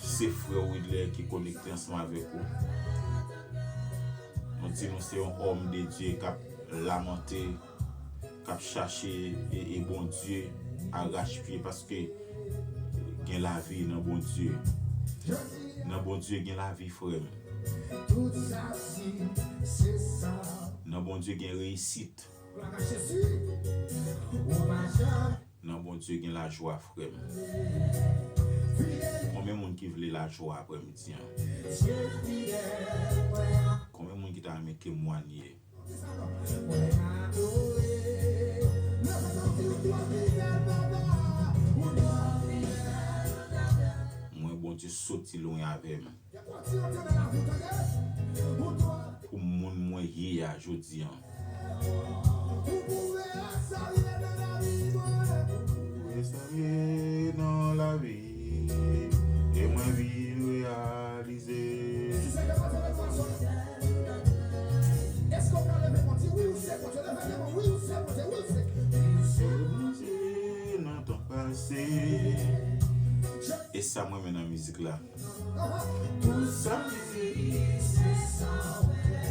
Se frè Widler ki konekte ansanm avèk ou. Nou di nou se yon òm de Dye k ap lamante, k ap chache e, e Bondye arachpye, paske gen lavi nan Bondye. Nan Bondye gen lavi, frè m. Nan Bondye gen reyisit. Nan Bondye gen lajwa, frè m. Konbyen moun ki vle lajwa aprèmidi an? Konbyen moun ki ta renmen temwanye? Mwen, Bondye soti lwen avè m. Pou moun mwen ye a jodi an. Pwouve sa m ye nan lavi. E mwen vin reyalize. Èske w ka leve men w di, wi, ou se Bondye? Leve men w, wi, ou se Bondye, wi, ou se. Ou se Bondye nan tan pase. E sa m renmen nan mizik la. Pou sa m di, se sa w fè.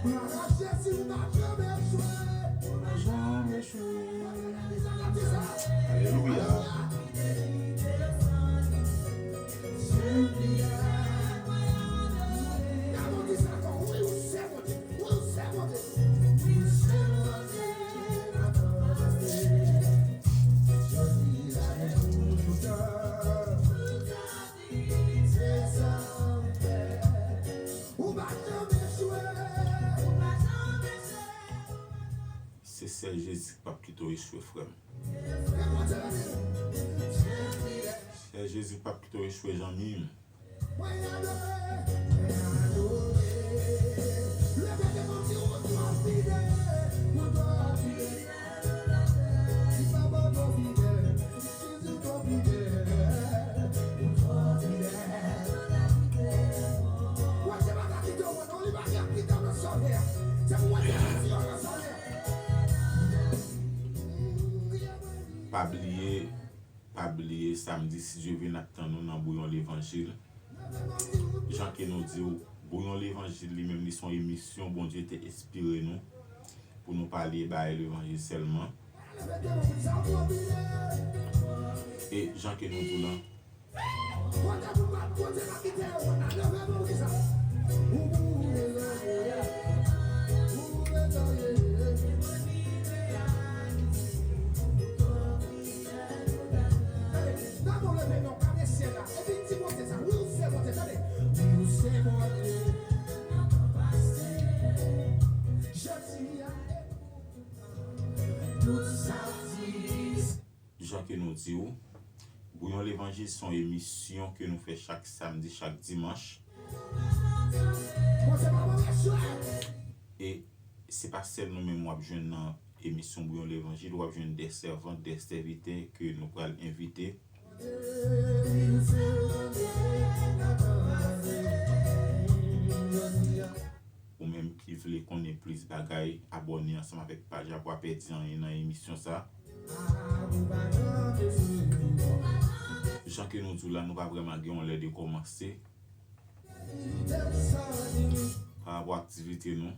Glwa a Jezi, ou pa janm echwe. Ou pa janm echwe. Alelouya. Gade w di sa ankò, wi, ou se Bondye. Ou se Bondye. Ou se Bondye. Se sèl Jezi k p ap kite w echwe, frè m. Sèl Jezi k p ap kite w echwe, zanmi m. Pa bliye, pa bliye, samdi, si Dye vle, n ap tann nou nan Bouyon Levanjil. Jan ke nou di w, Bouyon Levanjil li menm, li se yon emisyon Bondye te enspire nou pou nou pale bay levanjil sèlman. E jan ke nou di w lan, jan ke nou di w, Bouyon Levanjil se yon emisyon ke nou fè chak samdi, chak dimanch. E se pa sèl nou menm w ap jwenn nan emisyon Bouyon Levanjil, w ap jwenn de sèvant, de sèvitè ke nou pral envite. Ou menm ki vle konnen plis bagay, abòne ansanm avèk paj la pou w pa pèdi anyen nan emisyon sa. Jan ke nou di w la, nou pa vrèman gen yon lè de kòmanse. Pa rapò ak aktivite nou.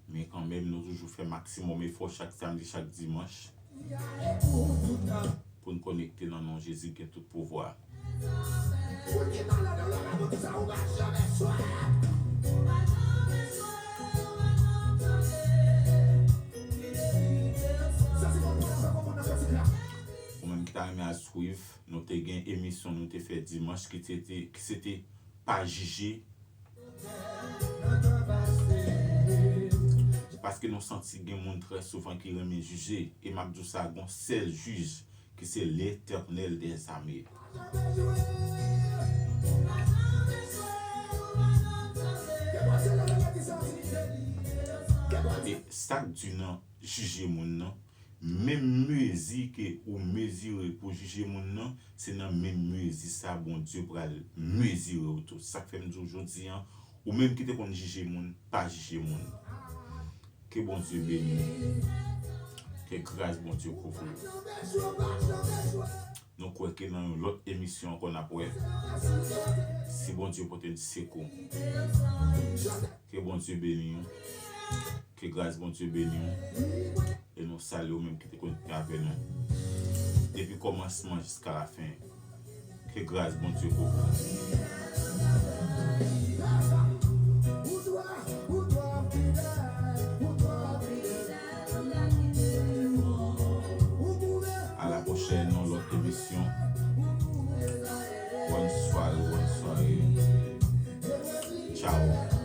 Men kanmenm, nou toujou fè maksimòm efò chak samdi, chak dimanch. Pou n konekte nan non Jezi ki gen tout pouvwa. Ou menm ki ta renmen al swiv, nou te gen emisyon nou te fè dimanch ki te, te, ki se te Pa jije. Paske nou santi gen moun trè souvan ki renmen jije, e m ap di w sa, gon sèl jij ki se Letènèl dèzame. E sa k di nan jije moun nan, menm mezi ke ou mezire pou jije moun nan, se nan menm mezi sa Bondye pral mezire w tou. Sa k fè m di w jodi a, ou menm ki te konn jije moun, pa jije moun. Ke Bondye beni w. Ke gras Bondye kouvri w. Nou kwè ke nan yon lòt emisyon ankò n ap wè. Si Bondye pote n sekou. Ke Bondye beni w. Ke gras Bondye beni w. E nou salye w menm ki te konekte avè nou. Depi kòmansman jiska lafen. Ke gras Bondye kouvri w. A la pwochèn, yon lòt emisyon. Bòn sware, bòn sware. Tchaw.